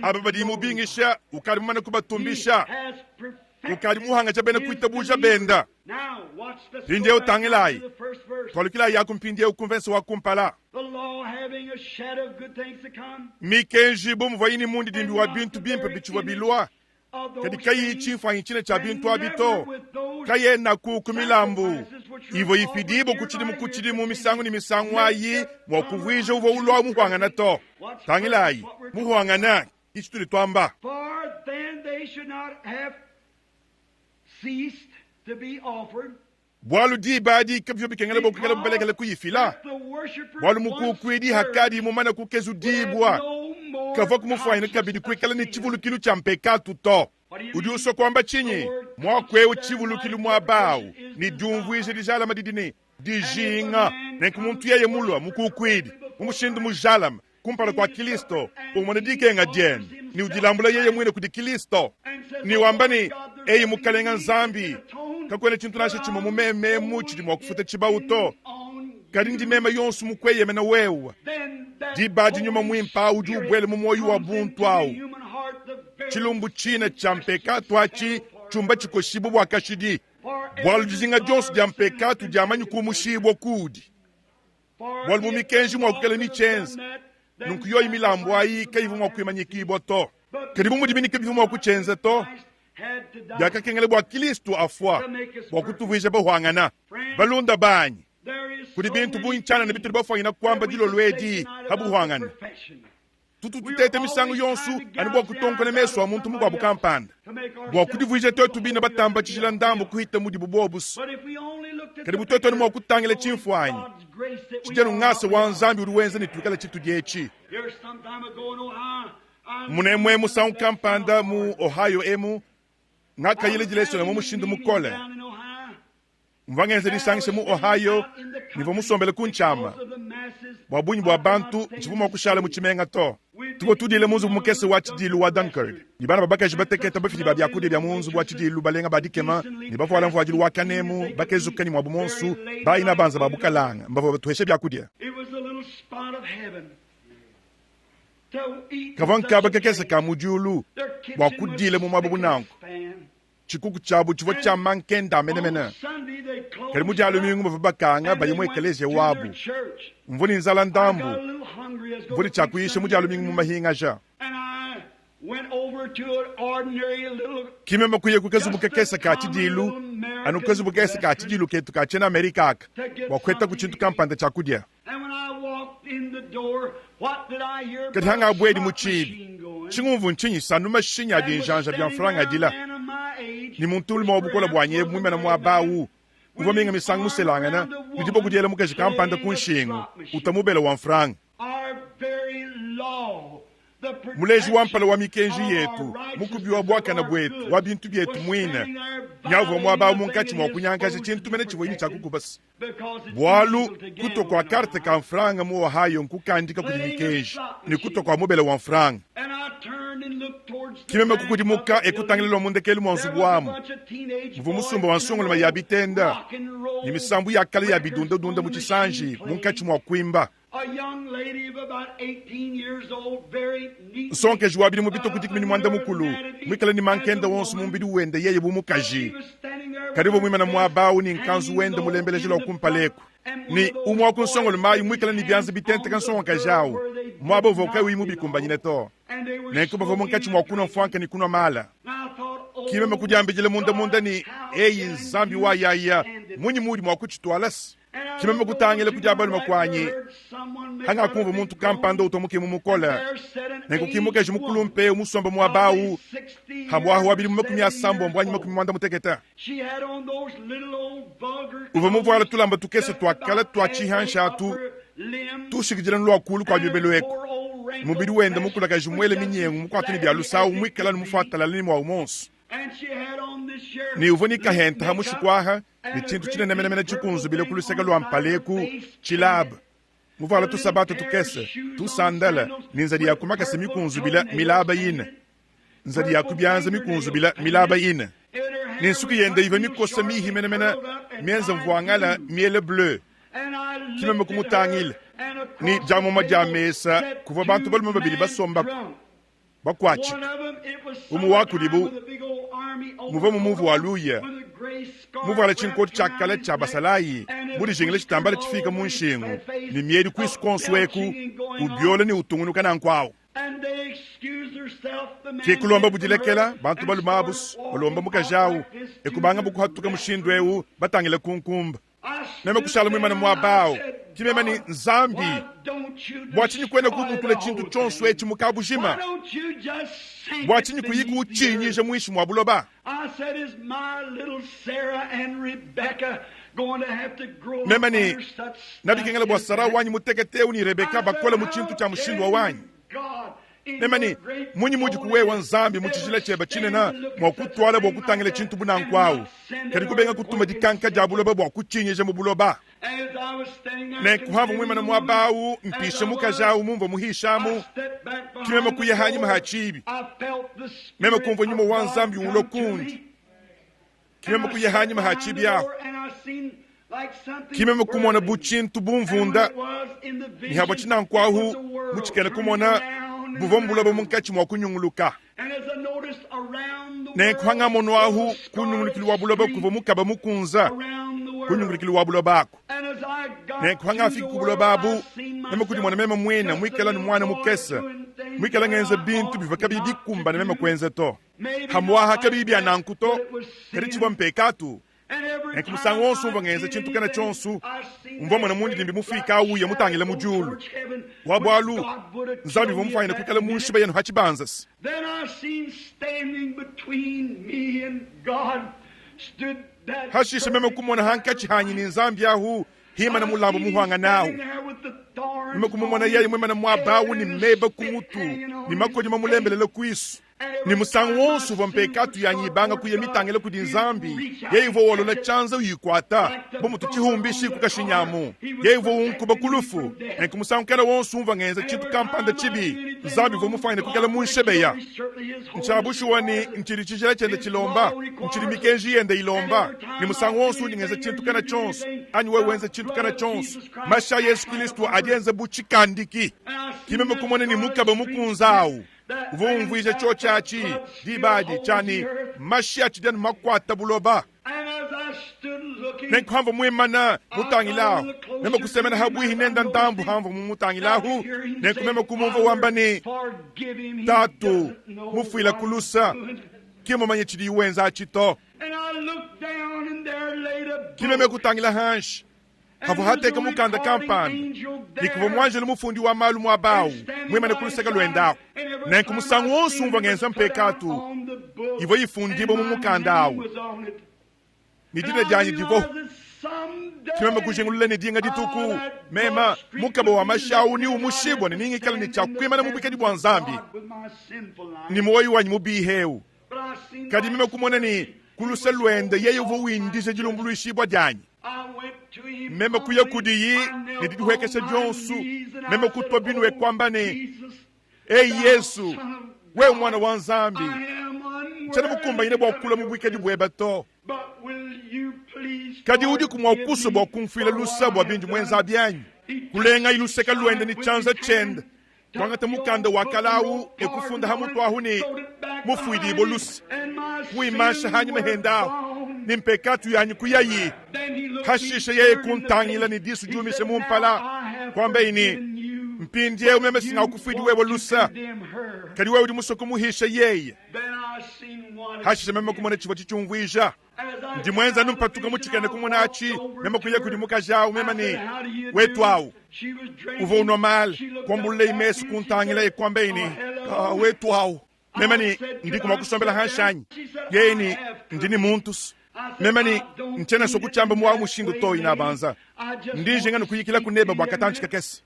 Aba badi mubingisha ukadi mumane kubatumbisha, ukadi muhangaja bena kuitabuja benda. Mpindieu tangilayi, tualukilayi yaku mpindieu ku mvense wa kumpala. Mikenji bu muvuayi ne mundidimbi wa bintu bimpe bitshivua bilua, kadi kayiyi tshimfuanyi tshine tshia bintu abi to, kayenaku ku milambu ivua ifidibua ku tshidimu ku tshidimu misangu ne misangu ayi mua kuvuija uvua ulua mupuangane to. Tangilayi, mupuangane ke tshitudi tuamba. Bualu diba adi kabivua bikengela bua kuikala balekele kuyifila, bualu mukukuidi hakadi mumane kukezudibua, kavua kumufuanyina kabidi kuikala ne tshivulukilu tshia mpekatu to. Udi usua kuamba tshinyi? Muaku eu tshivulukilu muaba au ne diumvuija dijalame didi ne, dijinga. Nenku muntu yeye mulua mukukuidi mu mushindu mujalame kumpala kua Kilisto, umona dikenga diende ne udilambula yeye muine kudi Kilisto ne wamba ne, Eyi Mukalenga Nzambi, kakuena tshintu nansha tshimue mu meme emu tshidi mua kufuta tshibawu to, kadi ndi meme yonso mu kueyemena wewe. Diba adi Nyuma Muimpe au udi ubuela mu muoyo wa buntu au. Tshilumbu tshine tshia mpekatu atshi tshiumba tshikoshibue bua kashidi, bualu dijinga dionso dia mpekatu diamanyi kumushibua kuudi. Bualu mu mikenji mua kuikala mitshienza nunku, yoyi milambu ayi kayivua mua kuimanyikibua to. Kadi bu mudibi ne kabivua mua kutshienza to, biakakengela bua Kilisto afua bua kutuvuija bahuangana. Balunda banyi, kudi bintu bungi tshianana bitudi bafuanyina kuamba dilolo edi pa buhuangana. Tutu tuteta misangu yonso anu bua kutonkona mesu a muntu mukuabu kampanda, bua kudivuija tuetu bine batamba tshijila ndambu kuhita mudibu bobu. Kadi bu tuetu anu mua kutangila tshimfuanyi tshidi anu ngasa wa Nzambi udi wenza ne tuikale tshitudi etshi. Munemue musangu kampanda mu Ohio emu, ngakayila dilesona mu mushindu mukole. Mvua ngenza disangisha mu Ohio ne mvua musombele ku ntshiama. Bua bungi bua bantu, ntshivua mua kushala mu tshimenga to. Tuvua tudiila mu nzubu mukese wa tshidiilu wa Dunkard ne bana ba bakaji batekete bafidi ba biakudia bia mu nzubu wa tshidiilu balenga ba dikema ne bavuala mvuadilu wa kanemu, bakezuke ne muabu muonso, ba inabanza ba bukalanga mbavua batuhesha biakudia. Kavua nkaba kakese ka mu diulu bua kudiila mu muaba bu nanku. Tshikuku tshiabu tshivua tshia mankenda menemene. Kadi mu Dia lumingu bavua bakanga baye mu ekeleziya wabu. Mvua ne nzala ndambu, mvua ne tshia kuyisha mu Dia lumingu mu mahingaja. Ke meme kuya ku kazubu kakese ka tshidiilu, anu kazubu kakese ka tshidiilu ketu ka tshiena Amerika aka, bua kuhetaku tshintu kampanda tshia kudia. Kadi hangabuedi mu tshibi, tshingumvu ntshinyi? Sanu mashinyi a binjanja bia mfranga adila, ne muntu mulume wa bukole buanyi ebu muimane muaba au, uvua minga misangu muselangana ne diboko diela mukaji kampanda ku nshingu, utua mubele wa mfranga. Muleji wa mpala wa mikenji yetu, mukubi wa buakane buetu, wa bintu bietu muine, nyauvua muaba au munkatshi mua kunyangaja tshintu mene tshivua ne tshia kukuba. Bualu kutua kua karte ka mfranga mu Ohio nkukandika kudi mikenji, ne kutua kua mubele wa mfranga. Ke meme kukudimuka e kutangila lua mu ndekelu mua nzubu amu muvua musumba wa nsongoloma ya bitenda ne misambu ya kale ya bidundadunda mu tshisanji munkatshi mua kuimba. Nsongakaji wa bidimu bitue ku dikumi ne muanda-mukulu, muikale ne mankenda wonso mu mubidi wende yeye bu mukaji, kadi uvua muimane muaba au ne nkanzu wende mulembeleja lua kumpala eku, ne umue wa ku nsongolume ayi muikale ne bianza bitenteka nsongakaji au muaba uvua kauyi mubikumbanyine to. Nenku bavua munkatshi mua kunua mfuanka ne kunua mala. Ke meme kudiambidila mundamunda ne, Eyi, Nzambi wa yaya, munyi muudi mua kutshituala se? Ke meme kutangila ku dia balume kuanyi, hangakumvua muntu kampanda utua mukemu mukole. Nenku ki mukaji mukulumpe eu musombe muaba au, hamuahu wa bidimu 60 anyi 80. Uvua muvuale tulamba tukese tua kale tua tshihanshi atu, tushikidila lua kulu kua miobelo eku, mubidi wende mukulakaji muele minyengu mukuate ne bia lusawu muikale anu mufuatalale ne muawu muonso. Ne uvua ne kahenta ha mushiku aha ne tshintu tshinene menemene tshikunzubile ku luseke lua mpala eku tshilaba, muvuala tusabatu tukese, tusandala ne nzadi ya ku makasa mikunzubila milaba ine, nzadi ya ku bianza mikunzubila milaba ine, ne nsuki yende ivua mikosa mihi menemene mienza mvuangala miele bleu. Ke meme kumutangila, ne diamuma dia mesa kuvua bantu balume babidi basombaku bakuatshika. Umue wa kudibu muvua mu muvu wa luya, muvuale tshinkoti tshia kale tshia basalayi, mudijingile tshitambala tshifiike mu nshingu ne miedi kuisu kuonso eku, ubiola ne utungunuka nanku au. Ke kulombabu dilekela, bantu balume abu balomba mukaji au, e kubangabu kuhatuka mushindu eu batangile ku nkumba. Meme kushala muimane muaba au. Ke meme ne, Nzambi, bua tshinyi kuena kubutula tshintu tshionso etshi mu kabujima? Bua tshinyi kuyi kutshinyija muinshi mua buloba? Meme ne, Nabikengela bua Sara wanyi mutekete eu ne Rebeka bakole mu tshintu tshia mushindu wa wanyi. Meme ne, Munyi mudiku wewe Nzambi mu tshijila tshiebe tshinene mua kutuala bua kutangila tshintu bu nanku au, kadi kubenga kutuma dikanka dia buloba bua kutshinyija mu buloba? Nenku hamvua muimane muaba au mpisha mukaji au mumvua muhishamu, ke meme kuya hanyima ha tshibi, meme kumvua nyuma wa Nzambi ulua kundi, ke meme kuya hanyima ha tshibi ahu, ke meme kumona bu tshintu bu mvunda, ne habua tshinanku ahu mu tshikena kumona buvua mbuloba munkatshi mua kunyunguluka. Nenku hangamonu ahu kunyungulukilu wa buloba kuvua mukaba mukunza kunyungulukilu wa buloba aku. Nenku hangafiki ku buloba abu, meme kudimona meme muine muikale ne muana mukese, muikale ngenza bintu bivua kabiyi bikumbane meme kuenza to. Hamuaha kabiyi bia nanku to, kadi tshivua mpekatu. Nenku musangu wonso umvua ngenza tshintu kana tshionso, mvua mmona mundidimbi mufiike awu uya mutangile mu diulu, wa bualu Nzambi uvua mufwanyine kwikala mu nshiba yenu ha tshibanza's. Hashishe meme kumona hankatshi hanyi ne Nzambi ahu himana mulambu muhuangane ahu. Meme kumumona yeye muimane muaba awu ne meba ku mutu ne makodi mamulembelele kuisu. Ne musangu wonso uvua mpekatu yanyi ibanga kuya mitangile kudi Nzambi, yeye uvua wolola tshianza uyikuata bu mutu tshihumbishi ku kashinyamu. Yeye uvua unkuba ku lufu. Nenku musangu kena wonso umvua ngenza tshintu kampanda tshibi, Nzambi uvua mufuanyine kuikala munshebeya. Ntshia bushuwa ne, ntshidi tshijila tshiende tshilomba, ntshidi mikenji yende ilomba. Ne musangu wonso undi ngenza tshintu kana tshionso, anyi wewe wenza tshintu kana tshionso, mashi a Yesu Kilisto adi enza bu tshikandiki. Ki meme kumona ne mukaba mukunza awu uvua umvuija tshiotshi atshi diba adi tshia ne, mashi atshidi anu makuata buloba. Nenku hamvua muimana mutangilahu, meme kusemena habuihi nenda ndambu hamvua mumutangilahu, nenku meme kumumvua wamba ne, Tatu, mufuila ku lusa, ki mumanye tshidiyi wenza atshi to. Ki meme kutangila hanshi, havua hateka mukanda kampanda, ne kuvua muanjelu mufundi wa malu muaba au muimane ku luseke luende ahu. Nenku musangu wonso umvua ngenza mpekatu, ivua ifundibua mu mukanda au, ne dina dianyi divuahu. Ke meme kujingulula ne dinga dituku, mema mukaba wa mashi au neumushibua ne nengikale ne tshia kuimana mu buikadi bua Nzambi ne muoyo wanyi mubihe eu. Kadi meme kumona ne, ku luse luende yeye uvua windija dilumbuluishibua dianyi. Meme kuya kudiyi ne didihuekesha dionso, meme kutua binu e kuamba ne, Eyi Yesu, wewe Muana wa Nzambi, ntshiena mukumbanyine bua kulua mu buikadi buebe to. Kadi udiku mua kusua bua kumfuila luse bua bindi muenza abi anyi? Kulengayi luseke luende ne tshianza tshiende, kuangata mukanda wa kale awu e kufunda ha mutu ahu ne, Mufuidibue luse, kuimansha hanyima hende ahu, ne mpekatu yanyi kuyayi. Hashishe yeye kuntangila ne disu diumishe mu mpala, kuambaye ne, Mpindieu meme singakufuidi wewe luse, kadi wewe udi musue kumuhisha yeye. Hashishe meme kumona tshivua tshitshiumvuija. Ndi muenza anu mpatuka mu tshikena kumona atshi, meme kuya kudi mukaji au, meme ne, Wetu au. Uvua unua male, kuambululaye mesu kuntangilaye, kuambaye ne, Ah, wetu au. Meme ne, Ndiku mua kusombela hanshi anyi? Yeye ne, Ndi ne muntu. Meme ne, Ntshiena nsua kutshiamba mu wa mushindu to, inabanza. Ndi njinga ne kuyikilaku nebe bua katantshi kakese.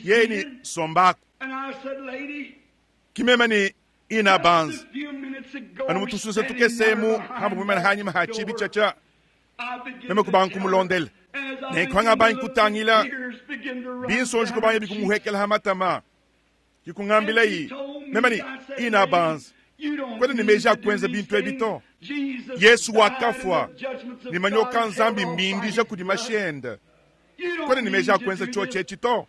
Yeye ne, Sombaku. Ki meme ne, Inabanza. Anu mu tususa tukese emu, hambu muimane hanyima ha tshibi tshiatshia, meme kubanga kumulondela. Nenku hangabangi kutangila, binsonji kubanga bikumuhuekela ha matama. Ki kungambilayi, meme ne, Inabanza, kuena ne meji a kuenza bintu ebi to. Yesu wakafua, ne manyoka a Nzambi mmindija kudi mashi ende. Kuena ne meji a kuenza tshiotshi etshi to.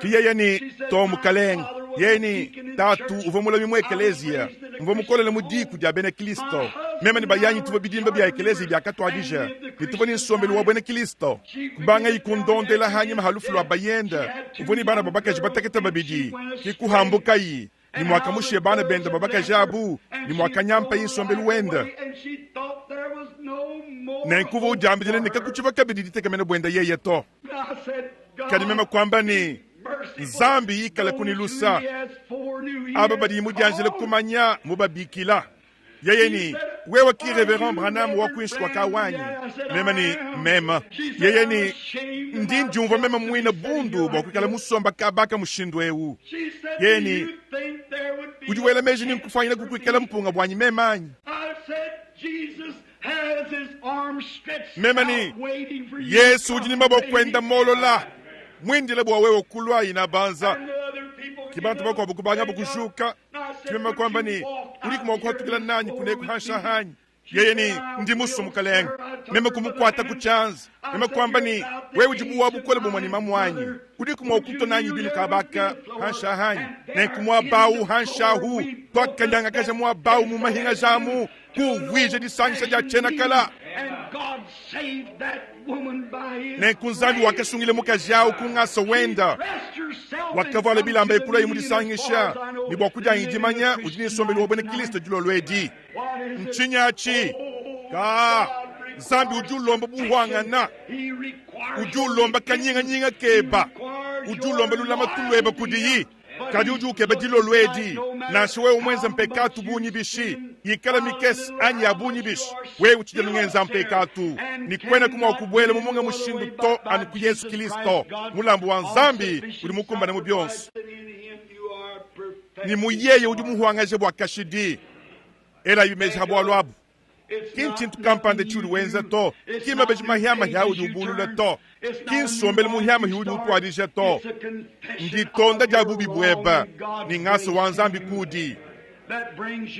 Ki yeye ne, To, mukalenge. Yeye ne, Tatu uvua mulami mu ekeleziya. Mvua mukolele mu diku dia bena Kristo. Meme ne bayanyi tuvua bidimba bia ekeleziya biakatuadija, ne tuvua ne nsombelu wa buena Kristo. Kubangayi kundondela hanyima ha lufu lua bayende. Uvua ne bana ba bakaji batekete babidi. Ki kuhambukayi, ne muakamushiye bana bende ba bakaji abu, ne muakanyampaye nsombelu wende. Nenku uvua udiambidila ne, kakutshivua kabidi ditekemena buende yeye to. Kadi meme kuamba ne, Nzambi ikalaku ne lusa, aba badiye mudianjile kumanya mubabikila. Yeye ne, Wewe ki Reverend Branham wa kuinshi kua kawanyi? Meme ne, Meme. Yeye ne, Ndi ndiumvua meme muine bundu bua kuikala musomba kaba ka mushindu eu. Yeye ne, Udi wela meji ne nkufuanyine kukuikala mpunga buanyi meme anyi? Meme ne, Yesu udi ne maboko enda molola, muindile bua wewe kulua inabanza. Ki bantu bakuabu kubangabu kujuka. Ki meme kuamba ne, Udiku mua kuhatukila nanyi kuneku hansha hanyi? Yeye ne, Ndi musue, Mukalenge. Meme kumukuata ku tshianza. Meme kuamba ne, Wewe udi bu wa bukole bumue ne mamuanyi. Udiku mua kutua nanyi binu kabaka hansha hanyi? Nenku muaba au hansha ahu tuakanyangakaja muaba au mu mahingaja amu kuvuija disangisha dia tshiena kala. Nenku Nzambi wakasungila mukaji au ku ngasa wenda. Wakavuala bilamba e kuluaye mu disangisha, ne bua kudianyi dimanya udi ne nsombelu wa buena Kristo dilolo edi. Ntshinyi atshi? Ka! Nzambi udi ulomba buhwangana, udi ulomba kanyinganyinga keba, udi ulomba lulamatu lweba kudiyi. Kadi udi ukeba dilolo edi, nansha wewe mwenze mpekatu bungi bishi, ikala mikese anyi ya bungi bishi, wewe utshidi anu ngenza mpekatu, ne kuenaku mua kubuela mu munga mushindu to anu ku Yezu Kilisto, mulambu wa Nzambi udi mukumbane mu bionso. Ne mu yeye udi muhuangaje bua kashidi. Elayi meji ha bualu abu. Ki ntshintu kampanda tshiudi wenza to, ki mabeji mahiamahia audi ubulula to, ki nsombelu muhiamahia udi utuadija to. Nditonda dia bubi buebe ne ngasa wa Nzambi kudi.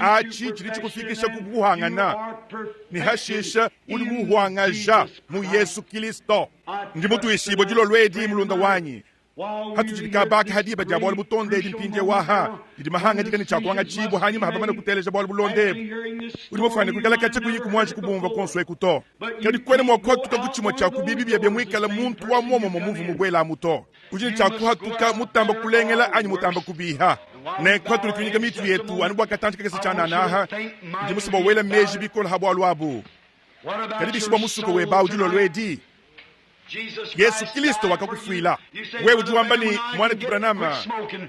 Atshi tshidi tshikufikisha ku buhangana, ne hashisha udi muhuangaja mu Yesu Kilisto. Ndi mutuishibue dilolo edi, mulunda wanyi, Hatutshidi kabaka ha diba dia bualu butonde edi mpindieu aha, didi mahangadika ne tshiakuangatshibua hanyima ha bamane kuteleja bualu bulonda ebu. Udi mufuane kuikala katshia kuyi kumuanji kubumvua kuonso eku to. Kadi kuena mua kuhatuka ku tshimue tshia ku bibi biebe muikale muntu wa muomumue muvu mubuelamu to. Udi ne tshia kuhatuka mutamba kulengela anyi mutamba kubiha. Nenku hatudi tuinyika mitu yetu anu bua katantshi kakese tshianana aha, ndi musue bua wela meji bikole ha bualu abu. Kadi bishi bua musuke webe au dilolo edi? Yesu Kilisto wakakufuila wewe. Udi wamba ne, Muanetu Branham,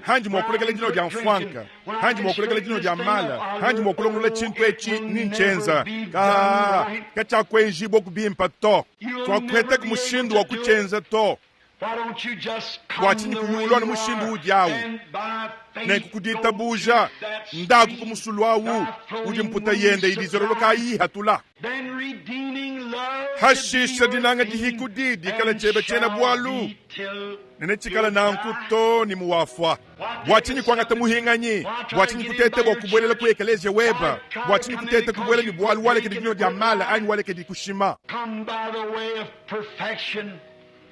handi mua kulekela dinua dia mfuanka, handi mua kulekela dinua dia mala, handi mua kulongolola tshintu etshi ni ntshienza. Ka katshiakuenjibua ku bimpa to. Tuakuhetaku mushindu wa kutshienza to. Bua tshinyi kuyulua anu mushindu udi au? Nenku ku ditabuja ndaku ku musulu au udi mputa yende idi izololoka ayi ihatula. Hashisha dinanga dihikudi dikala tshiebe tshiena bualu, ne netshikala nanku to ne muwafua. Bua tshinyi kuangata muhinganyi? Bua tshinyi kuteta bua kubuelela ku ekeleziya weba? Bua tshinyi kuteta kubuela ne bualu walekedi dinua dia mala anyi walekedi kushima?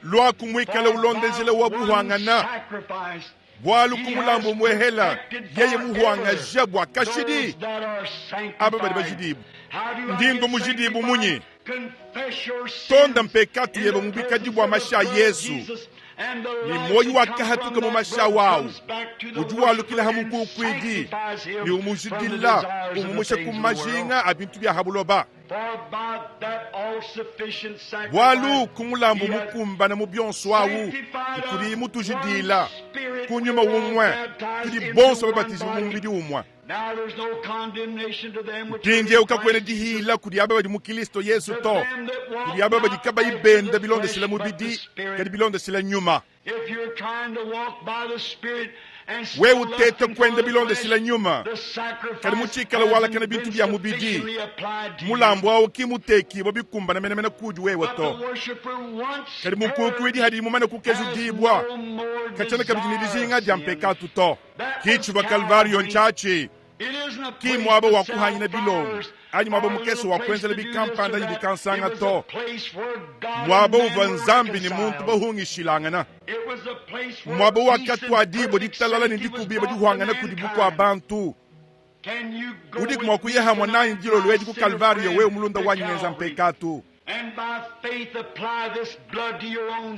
Luaku muikale ulonda njila wa buhuangana, bualu ku mulambu muehela yeye muhuangaja bua kashidi aba badi bajidibue. Ndi ndua mujidibue munyi? Tonda mpekatu yebe mu bikadi bua mashi a Yezu, ne muoyo wakahatuka mu mashi awu udi walukila ha mukukuidi ne umujidila, umumusha ku majinga a bintu bia ha buloba. Bualu ku mulambu mukumbana mu bionso awu kudi mutujidila ku nyuma umue, tudi bonso babatijibue mu mubidi umue. Mpindieu kakuena dihila kudi aba badi mu Kristo Yezu to, kudi aba badi kabayi benda bilondeshile mubidi, kadi bilondeshile nyuma. Wewe uteta kuenda bilondeshile nyuma, kadi mutshikale walakana bintu bia mubidi, mulambu au ki mutekibua bikumbana menemene kudi wewe to. Kadi mukukuidi hadi mumane kukezudibua, katshiena kabidi ne dijinga dia mpekatu to. Ki tshivua Kalvario ntshiatshi, ki muaba wa kuhanyina bilongo anyi muaba mukese wa kuenzela bikampanda anyi bikansanga to, muaba uvua Nzambi ne muntu bahungishilangana, muaba wakatuadibua ditalala ne dikubibua dihuangana kudi bukua bantu. Udiku mua kuya hamue nanyi dilolo edi ku Kalvario, wewe mulunda wanyi ngenza mpekatu?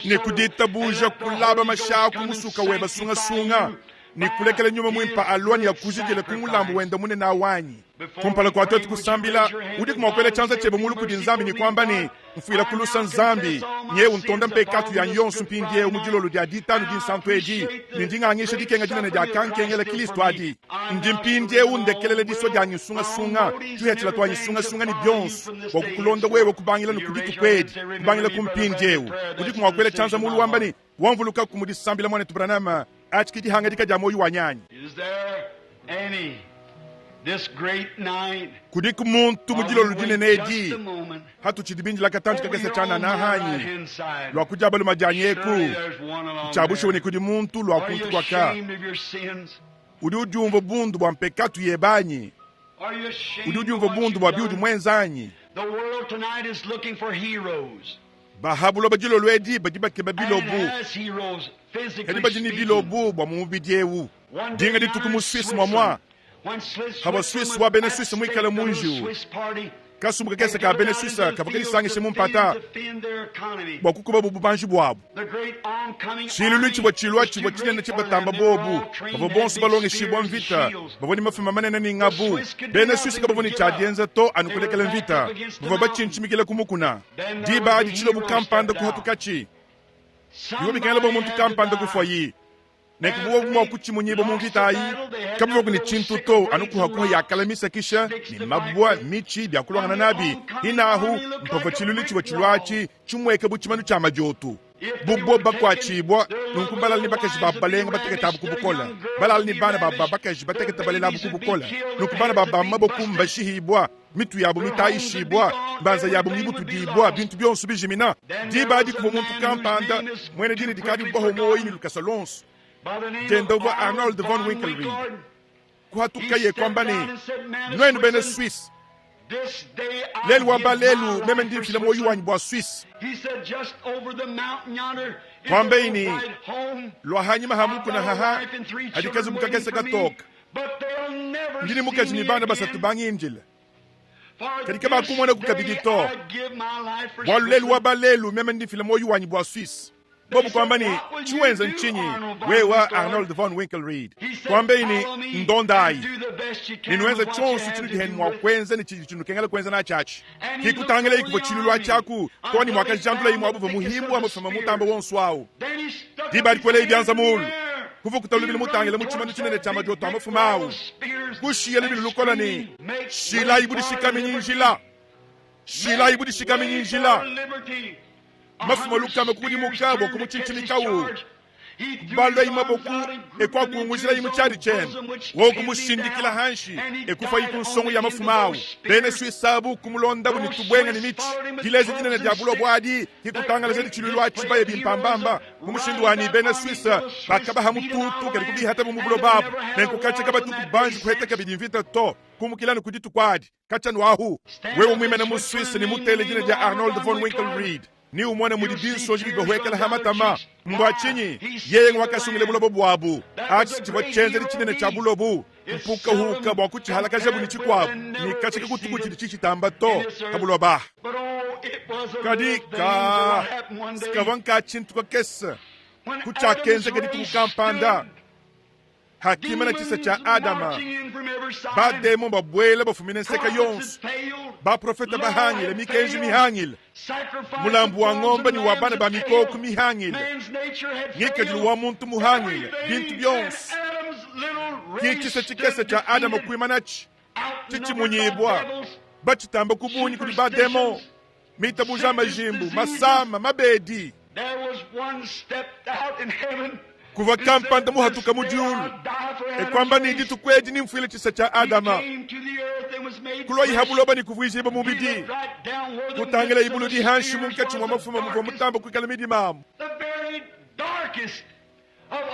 Ne ku ditabuja kulaba mashi aku musuka weba sungasunga, ne kulekela Nyuma Muimpe alua ne akujidile ku mulambu wende munene awu anyi? Kumpala kua tuetu kusambila, udiku mua kuela tshianza tshiebe mulu kudi Nzambi ne kuamba ne, Mfuila ku lusa, Nzambi, nyewu ntonda mpekatu yanyi yonso mpindieu mu dilolo dia Ditanu Dinsantu edi, ne ndi ngangisha dikenga dinene diakankengela Kilisto adi. Ndi mpindieu ndekelela disua dianyi nsungasunga, tuhetshila tuanyi sungasunga ne bionso, bua kukulonda wewe kubangila ne ku dituku edi, kubangila ku mpindieu. Udiku mua kuela tshianza mulu wamba ne, Wamvulukaku mu disambila, Muanetu Branham, atshi ke dihangadika dia muoyo wanyi anyi? Kudiku muntu mu dilolo dinene edi, hatutshidi bindila katantshi kakese tshianana hanyi, lua ku dia balume dianyi eku, ntshia bushuwa ne kudi muntu lua kuntu kuaka, udi udiumvua bundu bua mpekatu yebe anyi? Udi udiumvua bundu bua biudi muenza anyi? Ba ha buloba dilolo edi badi bakeba bilobu, kadi badi ne bilobu bua mu mubidi eu. Dinga dituku mu Suisse muamua, havua Suisse wa bena Suisse muikale mu njiwu. Kasumbu kakese ka bena Suisse kavua kadisangishe mu mpata bua kukubabu bubanji buabu. Tshiluilu tshivua tshilua tshivua tshinene tshibatamba bobu. Bavua bonso balongeshibua mvita, bavua ne mafuma manene ne ngabu. Bena Suisse kabavua ne tshia dienza to anu kulekela mvita. Bavua batshintshimikila ku mukuna. Diba adi tshilobo kampanda kuhatukatshi. Bivua bikengela bua muntu kampanda kufuayi. Nenku buobu mua kutshimunyibua mu mvita ayi, kabavuaku ne tshintu to, anu kuhakuha ya kala misakisha ne mabua, mitshi, bia kuluangana nabi. Hinahu mpavua tshiluilu tshivua tshilua atshi tshimueka bu tshimanu tshia madiotu. Bu bobu bakuatshibua, nunku balala ne bakaji babu balenga batekete abu ku bukole, balala ne bana babu ba bakaji batekete balelabu ku bukole, nunku bana babu ba mu maboku mbashihibua, mitu yabu mitayishibua, mbanza yabu mibutudibua, bintu bionso bijimina. Diba adi kuvua muntu kampanda muena dina dikadi bahua muoyo ne lukasa luonso, diende uvua Arnold von Winkelried. Kuhatukaye kuamba ne, Nuenu bena Suisse, lelu wa ba lelu meme ndi mfila muoyo wanyi bua Suisse. Kuambaye ne, Lua hanyima ha mukuna haha hadi kazubu kakese katoka. Ndi ne mukaji ne bana basatu bangindile, kadi kabakumonaku kabidi to, bualu lelu wa ba lelu meme ndi mfila muoyo wanyi bua Suisse. Bobu kuamba ne, Tshiwenza ntshinyi wewa Arnold von Winkelried? Kuambeyi ne, Ndondayi ne nuenza tshionso tshinudi henu mua kuenza ne tshidi tshinukengela kuenza natshi atshi. Kikutangilayi kuvua tshiluilu atshi aku too ne muakajandulayi muabu uvua muhimbu wa mafuma mutamba wonso awu. Diba adi kuelayi bianza muulu. Kuvua kuta lubilu mutangile mu tshimanu tshinene tshia madioto a mafuma awu. Kushiya lubilu lukola ne, Shilayi budishikaminyi njila! Shilayi budishikaminyi njila! Mafuma lukama kukudimuka bua kumutshintshimikawu. Kubaluayi maboku e kuakungujilayi mu tshiadi tshiende. Wowu kumushindikila hanshi e kufuayi ku nsongo ya mafuma awu. Bena Suisse abu kumulondabu ne tubuenga ne mitshi. Dileja dinene dia bulobo adi ke kutangalajadi tshiluilu atshi baye bimpambamba. Mu mushindu wa ne, bena Suisse bakabaha mututu kadi kubihatabu mu buloba abu. Nenku katshia kabatuku banji kuheta kabidi mvita to, kumukila anu ku dituku adi. Katshia anu ahu, wewe muimane mu Suisse ne mutele dina dia Arnold von Winkelried, ne umone mudi binsonji bibahuekela ha matama. Mbua tshinyi? Yeye nguakasungila buloba buabu. Atshi tshivua tshienzedi tshinene tshia bulobu, mpukahuka bua kutshihalakajabu ne tshikuabu, ne katshia kakutuku tshidi tshitshitamba to ha buloba. Kadi ka sikavua nka tshintu kakese ku tshiakenzeka dituku kampanda hakimana tshisa tshia Adama, bademon babuela bafumine nseka yonso, baprofete bahangile, mikenji mihangile, mulambu wa ngombe ne wa bana ba mikoko mihangile, ngikadilu wa muntu muhangile, bintu bionso. Ki tshisa tshikese tshia Adama kuimanatshi tshitshimunyibua, batshitamba ku bungi kudi bademon, mitabuja a majimbu, masama, mabedi. Kuvua kampanda muhatuka mu diulu e kuamba ne, Dituku edi nemfuile tshisa tshia Adama. Kuluayi ha buloba ne kuvuijibua mubidi. Kutangilayi buludi hanshi munkatshi mua mafuma muvua mutamba kuikala midima amu.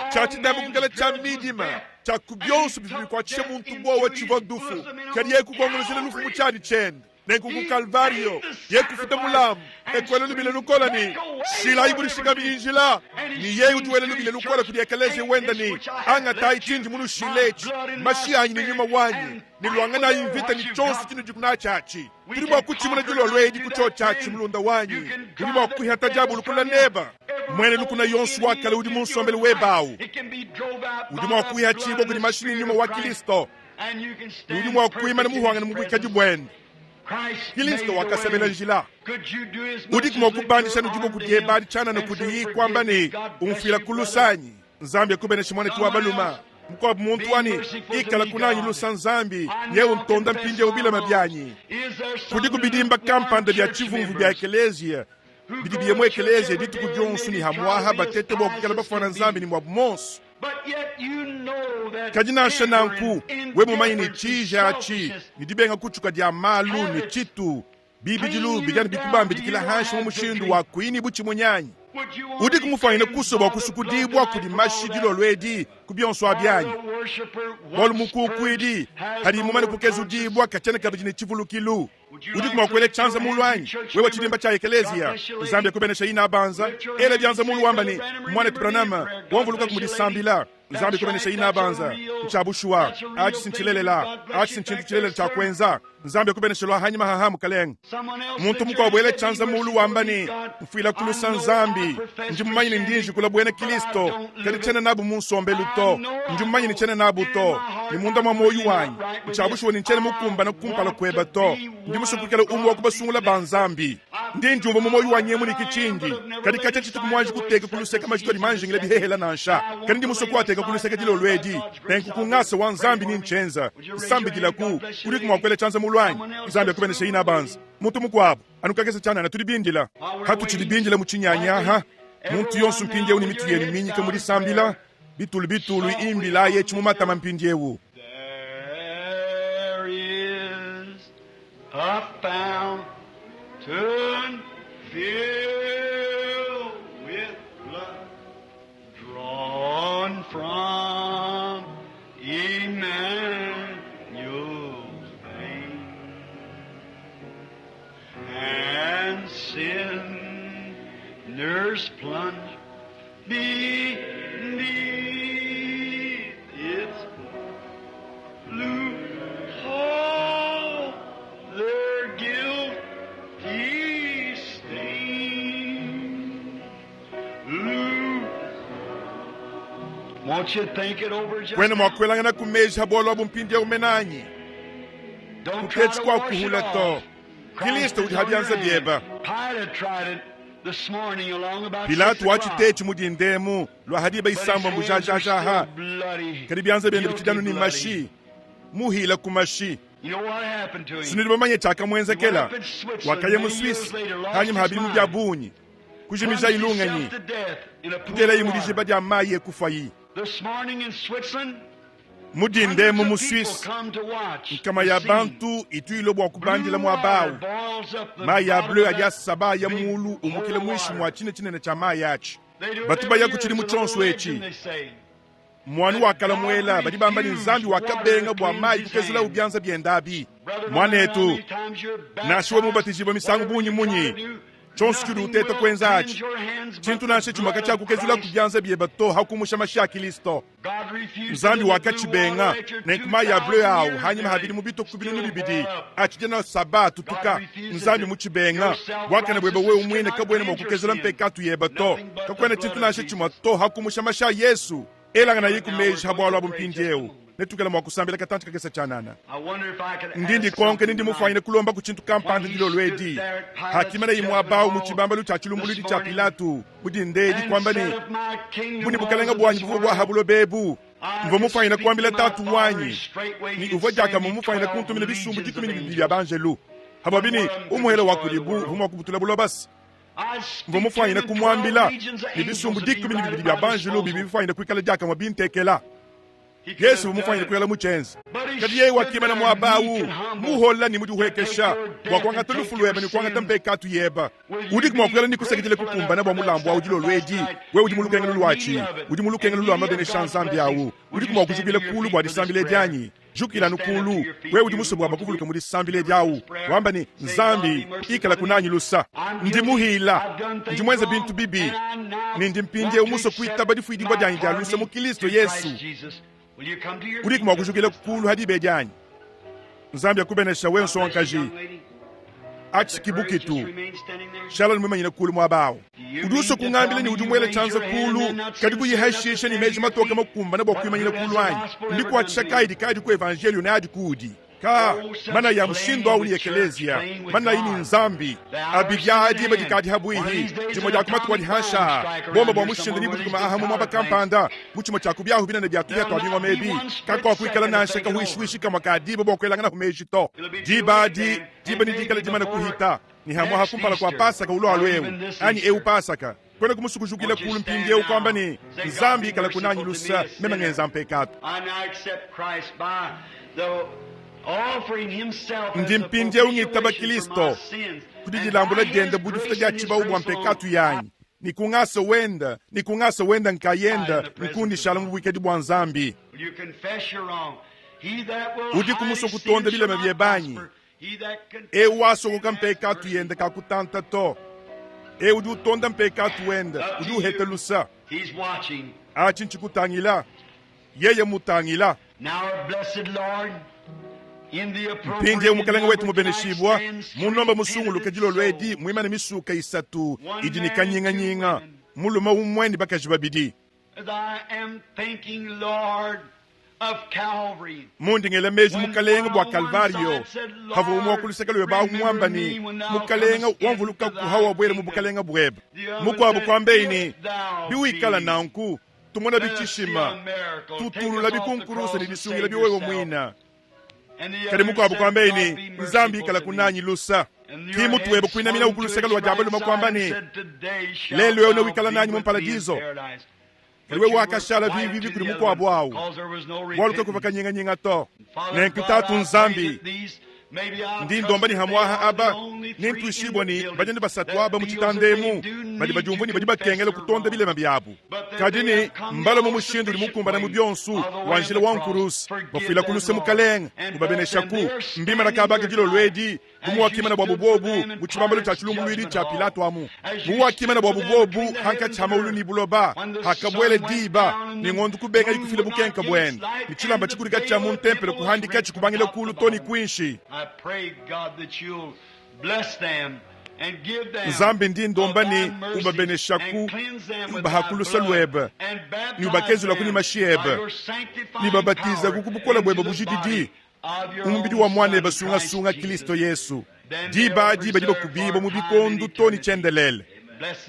Tshia tshitamba kuikala tshia midima tshia ku bionso bivua bikuatshisha muntu buowa tshivua ndufu, kadi yeye kukuongolojela lufu mu tshiadi tshiende. Nenku ku Kalvariyo, yeye kufuta mulambu, e kuela lubila lukola ne, Shilayi budishikaminyi njila! Ne yeye udi wela lubila lukola kudi ekeleziya wende ne, Angatayi tshindi munushile etshi, mashi anyi ne nyuma wanyi, ne luanganayi mvita ne tshionso tshinudi natshi atshi. Tudi mua kutshimuna dilolo edi ku tshiotshi atshi, mulunda wanyi. Udi mua kuihata diabolo kula neba. Muena lukuna yonso wa kale udi mu nsombelu webe awu udi mua kuihatshibua kudi mashi ne nyuma wa Kilisto. Ne udi mua kuimana muhuangane mu buikadi buende. Kilisto wakasabela njila. Udiku mua kubandisha anu diboko diebe adi tshianana kudiyi kuamba ne, Umfuila ku lusa anyi? Nzambi akubeneshe muanetu wa baluma. Mukuabu muntu wanyi, ikala kunanyi lusa Nzambi, yewe ntonda mpindieu bilema bianyi. Kudiku bidimba kampanda bia tshivumvu bia ekeleziya bidi biye mu ekeleziya dituku dionso ne hamuaha batete bua kuikala bafuana Nzambi ne muabu monso. Kadi nansha nanku, we mumanye ne tshiji atshi ne dibenga kutshuka dia malu ne tshitu bibidilu bidi anu bikubambidikila hanshi mu mushindu wa kuyi ne butshimunyi anyi? Udiku mufuanyine kusua bua kusukudibua kudi mashi dilolo edi ku bionso abi anyi? Bualu mukukuidi, padiye mumane kukezudibua, katshiena kabidi ne tshivulukilu. Udiku mua kuela tshianza mulu anyi? Wewe tshidimba tshia ekeleziya, Nzambi akubenesha inabanza. Ela bianza mulu wamba ne, Muanetu Branham, wamvulukaku mu disambila. Nzambi akubenesha inabanza. Ntshia bushuwa. Atshi si ntshilelela. Atshi si ntshintu tshilelela tshia kuenza. Nzambi akubenesha lua hanyima haha, Mukalenge. Muntu mukuabu ela tshianza mulu wamba ne, Mfuila kulusa Nzambi. Ndi mumanye ne ndi njikula buena Kilisto, kadi tshiena nabu mu nsombelu to. Ndi mumanye ne tshiena nabu to. Ne munda mua muoyo wanyi, ntshia bushuwa ne ntshiena mukumbana kumpala kueba to. Ndi musue kuikala umue wa ku basungula ba Nzambi. Ndi ndiumvua mu muoyo wanyi emu ne ki tshindi, kadi katshia tshituku muanji kuteka ku luseke majitu adi manjingile bihehela nansha. Kadi ndi musue kuateka ku luseke dilolo edi. Nenku ku ngasa wa Nzambi ni ntshienza. Nsambidilaku. Udiku mua kuela tshianza mulu anyi? Nzambi akubeneshe inabanza. Muntu mukuabu, anu kakese tshianana tudi bindila. Hatutshidi bindila mu tshinyanya aha, muntu yonso mpindieu ne mitu yenu minyika mu disambila, bitulu bitulu imbilayi etshi mu matama mpindieu. There is a fountain filled with blood drawn from Emmanuel's vein, and sinners plunge beneath its blue all their guilty stain. Blue. Won't you think it over just Kuena mua now? kuelangana ku meji ha bualu abu mpindieu menanyi. Don't try Kutetshi to kua wash it kuhula to. off. Christ Kilisto is udi ha on your bianza hand. bieba. Pilate tried it this morning along about Pilato 6 o'clock. wachitechi mudindemu lua hadiba But his isamba hands are mbujajajaha. still bloody, Kadi bianza biende guilty bitshidi anu ne bloody. mashi. Muhila ku mashi. You know what happened to him? Sinudi bamanye tshiakamuenzekela. He went up in Switzerland Wakaya mu many years Suisse later, lost hanyuma his ha bidimu mind. bia bungi. Kujimija Plunged ilungenyi. himself to death in a pool Kutelayi of mu water. dijiba dia mayi ekufayi. This morning in Switzerland, Mudindemu hundreds mu of people Suisse, come to watch nkama the ya scene. bantu itu ilo bua kubandila Blue muaba water awu. boils up the Mayi a bottom bleu of adi that asaba ya big mulu umukile hole muinshi water. mua tshine tshinene tshia mayi atshi. They do it Batu every baya year. ku It's tshidimu an old tshionso legend, etshi. they say. Muanu That wakala God muela badi bamba ne refused Nzambi water to wakabenga bua cleanse mayi his kukezula hands. ubianza bienda abi. Brother, no matter how Muanetu, many times you're nansha we baptized, mubatijibue misangu whatever bungi you try munyi, to do, tshionso tshiudi nothing uteta will kuenza cleanse atshi. your hands but Tshintu the nansha tshimue blood of katshiakukezula ku Christ. bianza bieba to hakumusha mashi a Kilisto. God refused to Nzambi give the blue water wakatshibenga after nenku mayi a bleu 2,000 awu years hanyuma and habidi mu bitoku binunu still bibidi boil up. atshidya na saba God tutuka refuses Nzambi it. mutshibenga Your bwakana bweba wewe self-righteousness mwine cannot kabwena mua cleanse your kukezula sin. mpekatu yeba to Nothing but the kakwena blood tshintu of nansha tshimue Jesus. to hakumusha mashi a Yesu elangana Right yiku now we're meji ha going bualu to abu pray just a mpindieu moment. netukela mua kusambila katantshi kakese tshianana. I wonder if I could Ndi ask ndikonke something nindi tonight. mufwanyine kulomba ku tshintu When kampanda he ndilolo stood edi there at Pilate's hakimana imwe judgment abawu mu hall tshibambalu tshia this tshilumbuludi tshia morning Pilatu mudindedi and kwamba said, ne If my kingdom buni was bukalenga of bwanyi this buvua bua world, habulo bebu I mvua could mufwanyine speak to kuambila my tatu Father and wanyi straightway ni he'd uvua send diaka me mumufwanyine 12 kuntumina bisumbu legions dikumi of ne bibidi bia angels. banjelu Not habwabini one of them could umuhela wa destroy the kudibu world. vumwa kubutula bulobasi I'd mvua speak to him mufwanyine and 12 kumwambila legions of ni angels bisumbu would be dikumi ne right bibidi at bia my banjelu bibi disposal. bifwanyine kuikala diakamua bintekela He could Yesu have done mufwanyine it. kuyala muchenzi But he kadi yeye stood wakimana there muaba meek awu and humble muhola ni to take mudihuekesha your bua death and kuangata take lufu your lweba ni kuangata sins. mpekatu yeba Will you udi kumua be kuyala ni kuseketele grateful kukumbana enough bua for that mulambu awu dilolo sacrifice edi tonight? wewe udi You mu who lukengelo are in lwatshi need of it udi mu and lukengelo lwa need of mabenesha God's nzambi blessings, awu would udi you kumua stand to kujukila your kulu feet bua for this disambila prayer? edi jukila Just stand up to nukulu your feet, wewe udi you musue who bua want to bakuvuluka be mu disambila edi remembered awu this prayer. wamba ni Say, God be nzambi merciful ikala to me. kunanyi lusa I'm ndi guilty. muhila I've done ndi things mwenze wrong, bintu bibi and I now ni ndi want mpindieu to musue accept kuitaba difuidibua my dianyi dia lusa mu pardoning Kilisto through Christ Yesu Jesus. Will you come to your udi feet kumua just kujukila at this time? kulu hadibe dianyi nzambi akubenesha wewe God bless you, nsongaji young lady. Have the courage just atshikibukitu remain standing there. shala nimumanyine kulu mwabawo Do you udi usue mean to tell kungambila me ni udi you muele raise tshianza your hand and kulu then not kadi sincere enough to kuyihashisha ni stand to meji your matoke feet? makumbana bua What kuimanyina good has kulu the anyi gospel ndi ever done kuatshisha to you? kaidi kadi ku evangelio ne adi kuudi ka Oh, such mana ya mushindu playing awu ni with church, ekeleziya playing with mana ini God. nzambi The hour's abidi soon at adi hand. badikadi One of habwihi these days jimwe an lya kumatuku atomic bomb adi strike bomba around bua here mushindu somewhere, ni one of butuku these big maaha mu power mwaba plants. kampanda muchimo tshia kubyahu binene bya tuya There'll twa bingwa not be mebi one split kakwa kuikala second to nansha think it over. kahuishuishi kamwa kadiba bua kuelangana humeji to It'll be too diba late adi then, diba and ni dikala maybe dimana before kuhita ni hamwaha next kumpala kwa Easter, pasaka or ulwalo even eu this anyi eu Easter. pasaka kwena kumusukujukila Won't you kulu stand mpindieu kwamba now? ni Say, God nzambi be ikala kunanyi merciful to me, lusa a meme sinner. ngenza mpekatu I now accept Christ by the offering himself ndi as a mpindieu ngitaba propitiation for my Kilisto sins. kudi And dilambula by his diende bu difuta grace dia and his tshibawu bua grace alone, mpekatu I yanyi nikungasa wenda nikungasa wenda die in nkayenda the presence nkundi of shala mu God. bwikedi bua nzambi Will you confess your wrong? He that will udi hide kumusua his kutonda sin shall bilema not byebanyi prosper. Eu wasokoka mpekatu yende kakutanta to. Eu udi utonda mpekatu wende udi uheta lusa. Atshi ntshikutangila, yeye mutangila. Mpindieu Mukalenge wetu mubeneshibua, munomba musunguluke dilolo edi muimane misuka isatu idi ne kanyinganyinga, mulume umue ne bakaji babidi. Mundi ngela meji Mukalenge bua Kalvario, havua umue wa ku luseke luebe awu muamba ne, Mukalenge, wamvulukaku hawabuela mu bukalenge buebe. Mukuabu kuambeyi ne, Biwikala nanku, tumona bitshishima, tutulula bikunkuruse ne disungila biwewe muina. Kadi mukuabu kuambeyi ne, Nzambi ikala kunanyi lusa. Ki mutu webe kuinaminawu ku luseke lua dia balume kuamba ne, Lelu eu newikala nanyi mu mparadizo. Kadi wewe wakashala vivivi kudi mukuabu awu, bualu kakuvua kanyinganyinga to. Nenku Tatu Nzambi, ndi ndomba ne hamuaha aba, nentuishibue ne badi ne basatu aba mu tshitanda emu badi badiumvua ne badi bakengela kutonda bilema biabu, kadi ne mbalue mu mushindu udi mukumbane mu bionso wa njila wa nkuruse, bafuila ku luse Mukalenge, ubabeneshaku. Mbimana kaba ka dilolo edi bu muwakimana buabu buobu mu tshibambalu tshia tshilumbuluidi tshia Pilato amu muwakimana buabu buobu hankatshi ha maulu ne buloba, hakabuela diba ne ngondo kubengayi kufila bukenka buende, ne tshilamba tshikudika tshia mu ntempelo kuhandikatshi kubangila kulu to ne kuinshi. Nzambi, ndi ndomba ne ubabeneshaku, ubaha ku luse luebe, ne ubakezulaku ne mashi ebe, ne babatizaku ku bukole buebe bujididi, mu mubidi wa Muanebe sungasunga Kilisto Yesu. Diba adi badi bakubibua mu bikondu to ne tshiendelele.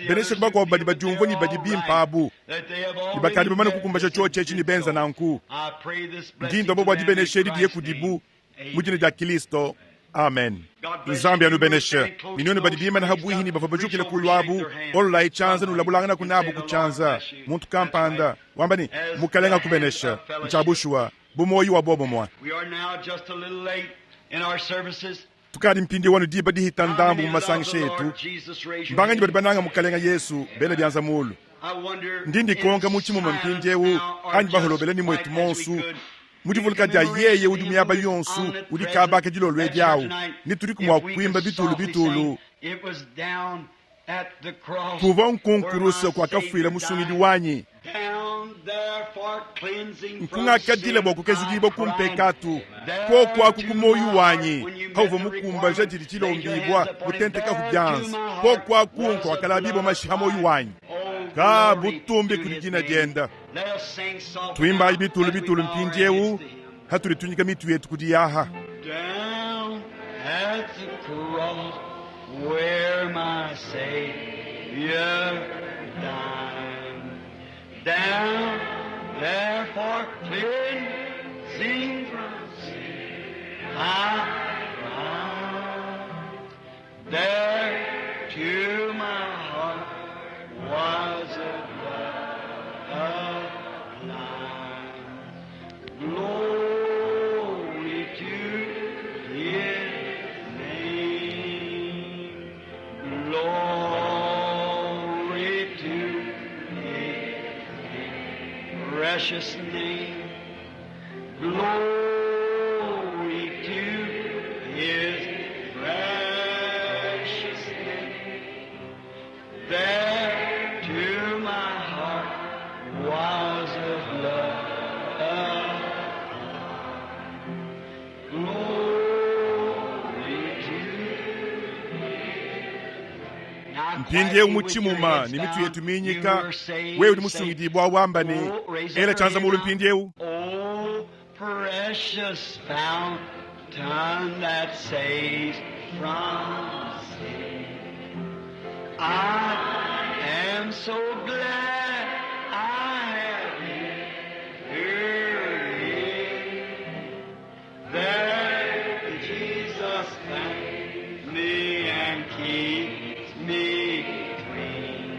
Benesha bakuabu badi badiumvua ne badi bimpe abu, ne bakadi bamane kukumbaja tshiotshi etshi ne benza nanku. Ndi ndomba bua dibenesha edi diye kudibu mu dina dia Kilisto. Amen. Nzambi anubeneshe. Ne nuenu badi bimane ha buihi ne bavua bajukile kulu abu, ololayi tshianza nulabulanganaku nabu ku tshianza. Muntu kampanda wamba ne, Mukalenge akubeneshe. Ntshia bushuwa. Bu muoyo wa buobumue. Tukadi mpindieu anu diba dihita ndambu mu masangisha etu. Mbanganyi badi bananga Mukalenga Yesu bela bianza mulu? Ndi ndikonka mu tshimuma mpindieu anyi baholobele ne muetu monsu mu divuluka dia yeye udi miaba yonsu udi kabaka dilolo edi awu, ne tudiku mua kuimba bitulu bitulu. Kuvua nkunkuruse kuakafuila Musungidi wanyi, nkungakadila bua kukezudibua ku mpekatu. Koku aku ku muoyo wanyi hauvua mukumbaja didi tshilombibua kutentekaku bianza. Koku aku nkuakalabibua mashi ha muoyo wanyi. Ka butumbi kudi dina dienda. Tuimbayi bitulu bitulu mpindieu hatudi tunyika mitu yetu kudi Yaha. Down at the cross where my Savior died. Down there for cleansing from sin I cried. There to my heart was a blood applied. Glory to His name. Glory to His precious name. Glory to His precious name. There to my heart was a blood Glory to. Mpindieu mu tshimuma ne mitu yetu minyika, wewe udi musungidibua wamba ne, ela tshianza mulu mpindieu. Oh, precious fountain that saves from sin. I am so glad I have entered in. There Jesus found me and keeps me clean.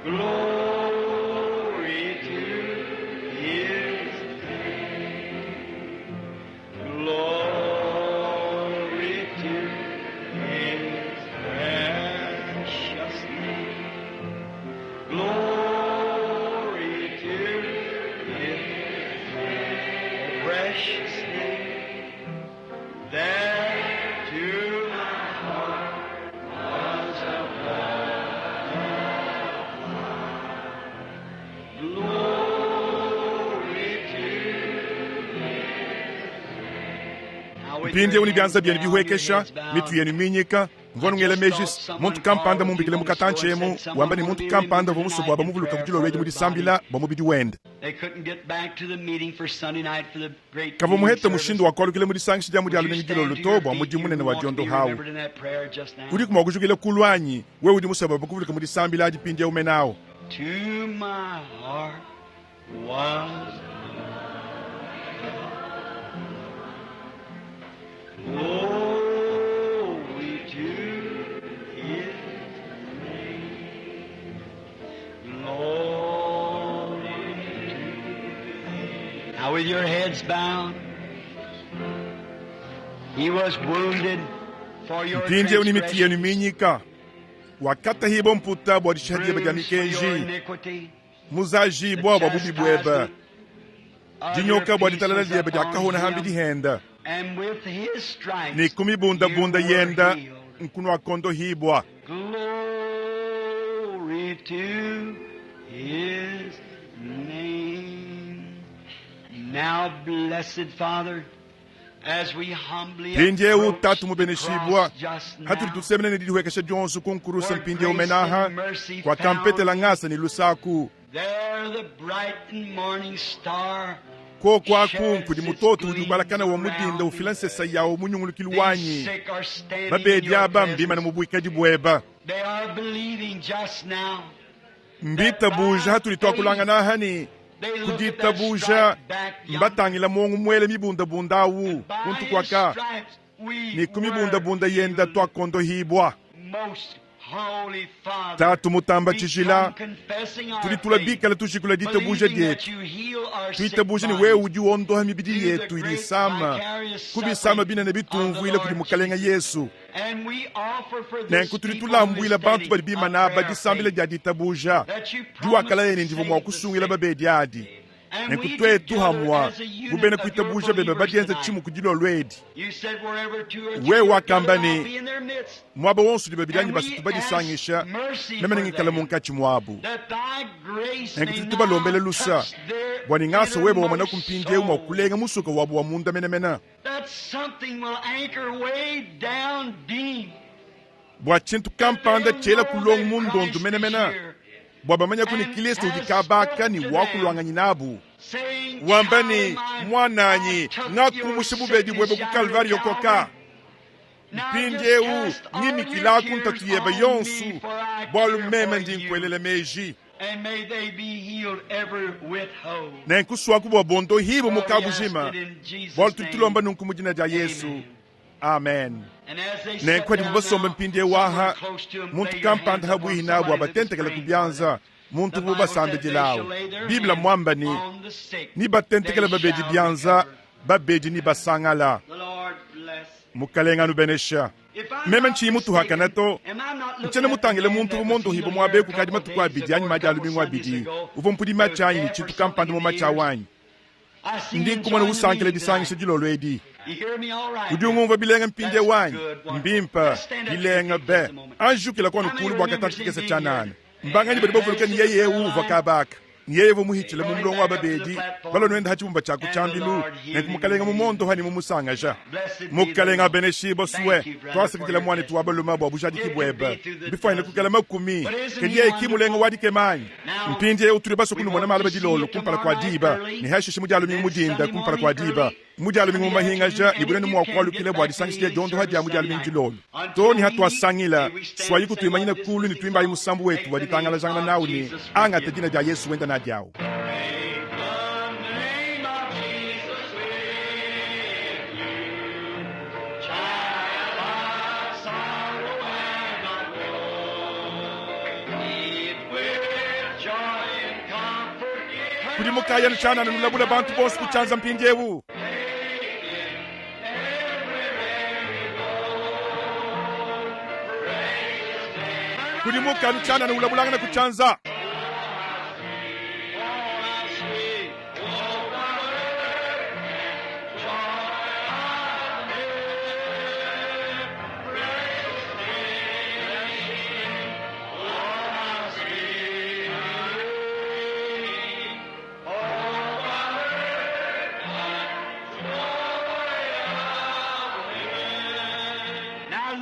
Glory to His name. Glory to His precious name. Glory to His precious name. There Mpindieu ne bianza bienu bihuekesha, mitu yenu minyika, mvua ngela meji muntu kampanda mumbikile mu katantshi emu wamba ne muntu kampanda uvua musue bua bamuvuluka ku dilolo edi mu disambila bua mubidi wende. Kavua muhete mushindu wa kualukila mu disangisha dia mu Dia Lumingu dilolo to bua mudimu munene wa diondohawu. Udiku mua kujukila kulu anyi, wewe udi musue bua bakuvuluka mu disambila adi mpindieu menawu? To my heart was Glory to His name. Glory to. Now with your heads bowed, He was wounded for your Mpindieu ne mitu yenu transgressions, minyika, wakatahibua mputa bua dishiha diebe dia bruised for your mikenji, iniquity. muzajibua bua bubi buebe, The dinyoka bua ditalala chastisement diebe of your peace was diakahona upon hambi him, dihenda, and with his stripes ne kumibundabunda you were yenda healed. nkunuakondohibua. Glory to his name. Now, blessed Father, as we humbly Mpindieu approach tatu the mubeneshibua cross just hatuli now, tusemene ne didihuekesha dionso ku nkurusa where mpindieu grace menaha and mercy kwa kampetela found, ngasa ne lusaku there the bright and morning star kokwaku sheds nkudi its mutoto udi gleams ubalakana wa mudinda around ufila me. nsesa yawo munyungulukilu These wanyi sick are standing in babedi your aba mbimana presence. mu buikadi bueba They are believing just now. mbitabuja hatuli twakulangana hani They look at that kuditabuja striped back yonder. mbatangila mongu mwele mibundabunda awu By kuntu his kwaka stripes we ni kumibundabunda were yenda healed. twakondohibwa Most holy Father, tatu mutamba we tshijila come confessing our tuli tula faith, bikala tujikula ditabuja believing that dietu you heal our sick tuitabuja ni wewe bodies udi wondoha mibidi through the yetu ili great isama vicarious kubisama suffering binene of the bitumvuila kudi Lord mukalenga Jesus. Yesu And we offer for this nenku tuli people who is tulambuila bantu standing badi a bimana aba prayer of disambila faith dia ditabuja that you promised diwakalaya to ne ndivua save mua the kusungila sick. babedi adi And nenku we twetu together hamwa as a unit bubene of your kuitabuja bebe believers badienza tonight. tshimu ku dilolo edi You said wherever two or Wewe three are wakamba gathered, I'll ne be in their midst. mwaba wonso udi babidi anyi And we basatu ask badisangisha mercy meme for nengikala them, munkatshi muabu that thy grace nenku may tudi tubalombele now lusa touch their bua ne ngasa webe wamana innermost kumpindieu mua soul. kulenga musuka wabu wa munda menemene That something will anchor way down deep. bua tshintu That kampanda they'll tshiela know kulonga that mu ndondu Christ is menemene here bua bamanya ku ne and Kristo udi has kabaka spoke ne to them, wakulwanganyi nabu saying, wamba Child ne of mine, I mwananyi took your ngakumusha bubedi sickness bwebe ku yonder at Kalvariyo koka Calvary. Now just mpindieu cast all your ngimikilaku cares ntatu yebe on me, yonsu for I bualu care meme for ndi you. nkuelela meji And may they be healed every whit whole. nenkusuaku bua bondohibu mu For we ask kabujima it in Jesus' bualu tudi name. tulomba nunku mu dina dia Yesu Amen. amen And as they sit nenku hadibu down basomba now, mpindieu someone aha close to them, muntu lay your hands kampanda upon habuihi nabu somebody that is abatentekela ku praying for them. bianza muntu The bu Bible said they basambidilawu shall lay their biblia hands mwamba ni on the sick, ni batentekela they babedi shall bianza recover. babedi ni basangala The Lord bless. mukalenga anubenesha If I'm meme not ntshiyi mutuhakana mistaken, to am I not looking ntshiena at the mutangile man muntu that was bumondohibo healed here a muabeku kadi couple of matuku days abidi ago, anyi a madi couple alumingu Sundays abidi ago, uvua mpudi that was matshi anyi ne deaf or tshintu something kampanda in mu the matshi ears? awanyi I see ndi you nkumona enjoying the usankila meeting disangisha tonight. dilolo edi You hear me all right udi now? ungumva bilenga mpindie That's wanyi good, wonderful. mbimpa Let's stand up to your bilenga feet just be a moment. anjukila kwanu How many kulu bua remember katantshi him kikese being tshia here? nana mbanganyi badi bavuluka ni yeye eu uvua kabaka ni yeye vumuhitshile mu Going mulongo wa back up to the babedi platform, balonwenda ha tshibumba tshia ku and the tshambilu Lord healed nenku him mukalenga and mumondoha ne mumusangaja Blessed be the mukalenga Lord. abeneshibwa suwe Thank you, brother, for twasakidila your mwanetu wa testimony. baluma bua bujadiki It could be bwebe through the bifwanyine kukala dozens. makumi But isn't kedi he yeye kimulenga wonderful? wadikemanyi Now, mpindiewu tuli baso we kunumona want mala to see badilolo you kumpala tomorrow kwa night diba early, ne hashishe mudialu mingi then mudinda Sunday kumpala kwa morning diba early, mudialu mingi and the mumahingaja afternoon, ni and bunene if you mua can, kualukila get bua back to the disangisha dia healing diondoha dia service mudialu Sunday mingi night. dilolo Until toni we meet, hatuasangila may we stand swayi and sing kutuimanyina our kulu ne dismissing tuimbayi song. musambu wetu Take wa the name ditangalajangana of nawu ne Jesus with angata you. dina dia Yesu wenda nadiawu Take the name of Jesus with you, child of sorrow and of woe. Meet with joy and comfort. kudi mukaya tshanana nulabula bantu bonso kutshanza mpindiewu kudi mukanu tshanana ulabulangana kutshanza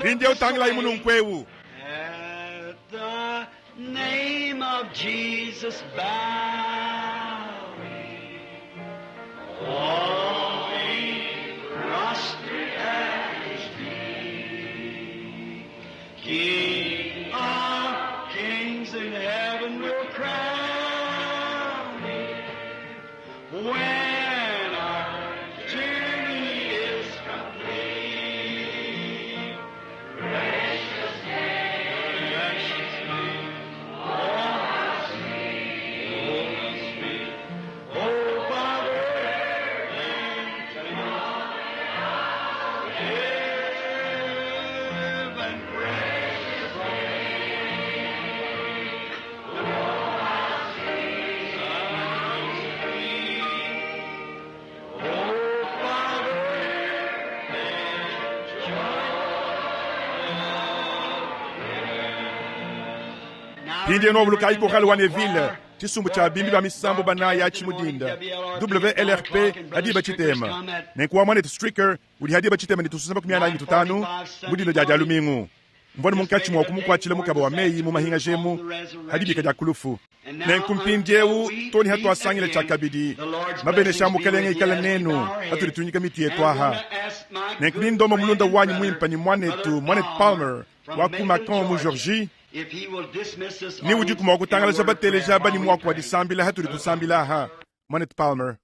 Mpindieu tangilayi mununku eu. At the name of Jesus bow we, all be prostrate at his feet. King of kings in heaven will crown him when our journey is complete. Precious name, precious name, oh how sweet, oh how sweet, oh Father, and heaven, precious name, oh how sweet, oh Father, and joy. Mpindieu nuavulukayi korale wa Neville, tshisumbu tshia bimbi ba misambu banayi atshi mu dinda WLRP ha diba tshitema. Nenku wa muanetu Stricker udi ha diba tshitema ne tususa makumi anayi ne tutanu mu dinda dia Dia lumingu. Mvua ne munkatshi mua kumukuatshila mukaba wa meyi mu mahingaja emu ha dibika dia ku lufu. Nenku mpindieu too ne hatuasangila tshiakabidi, mabenesha a Mukelenge ikale nenu hatudi tunyika mitu yetu aha. Nenku ndi ndomba mulunda wanyi muimpe ne muanetu, muanetu Palmer wa ku Macon mu Georgie, ne udiku mua kutangalaja bateleji aba ne muaku wa disambila hatudi tusambila aha. Muanetu Palmer.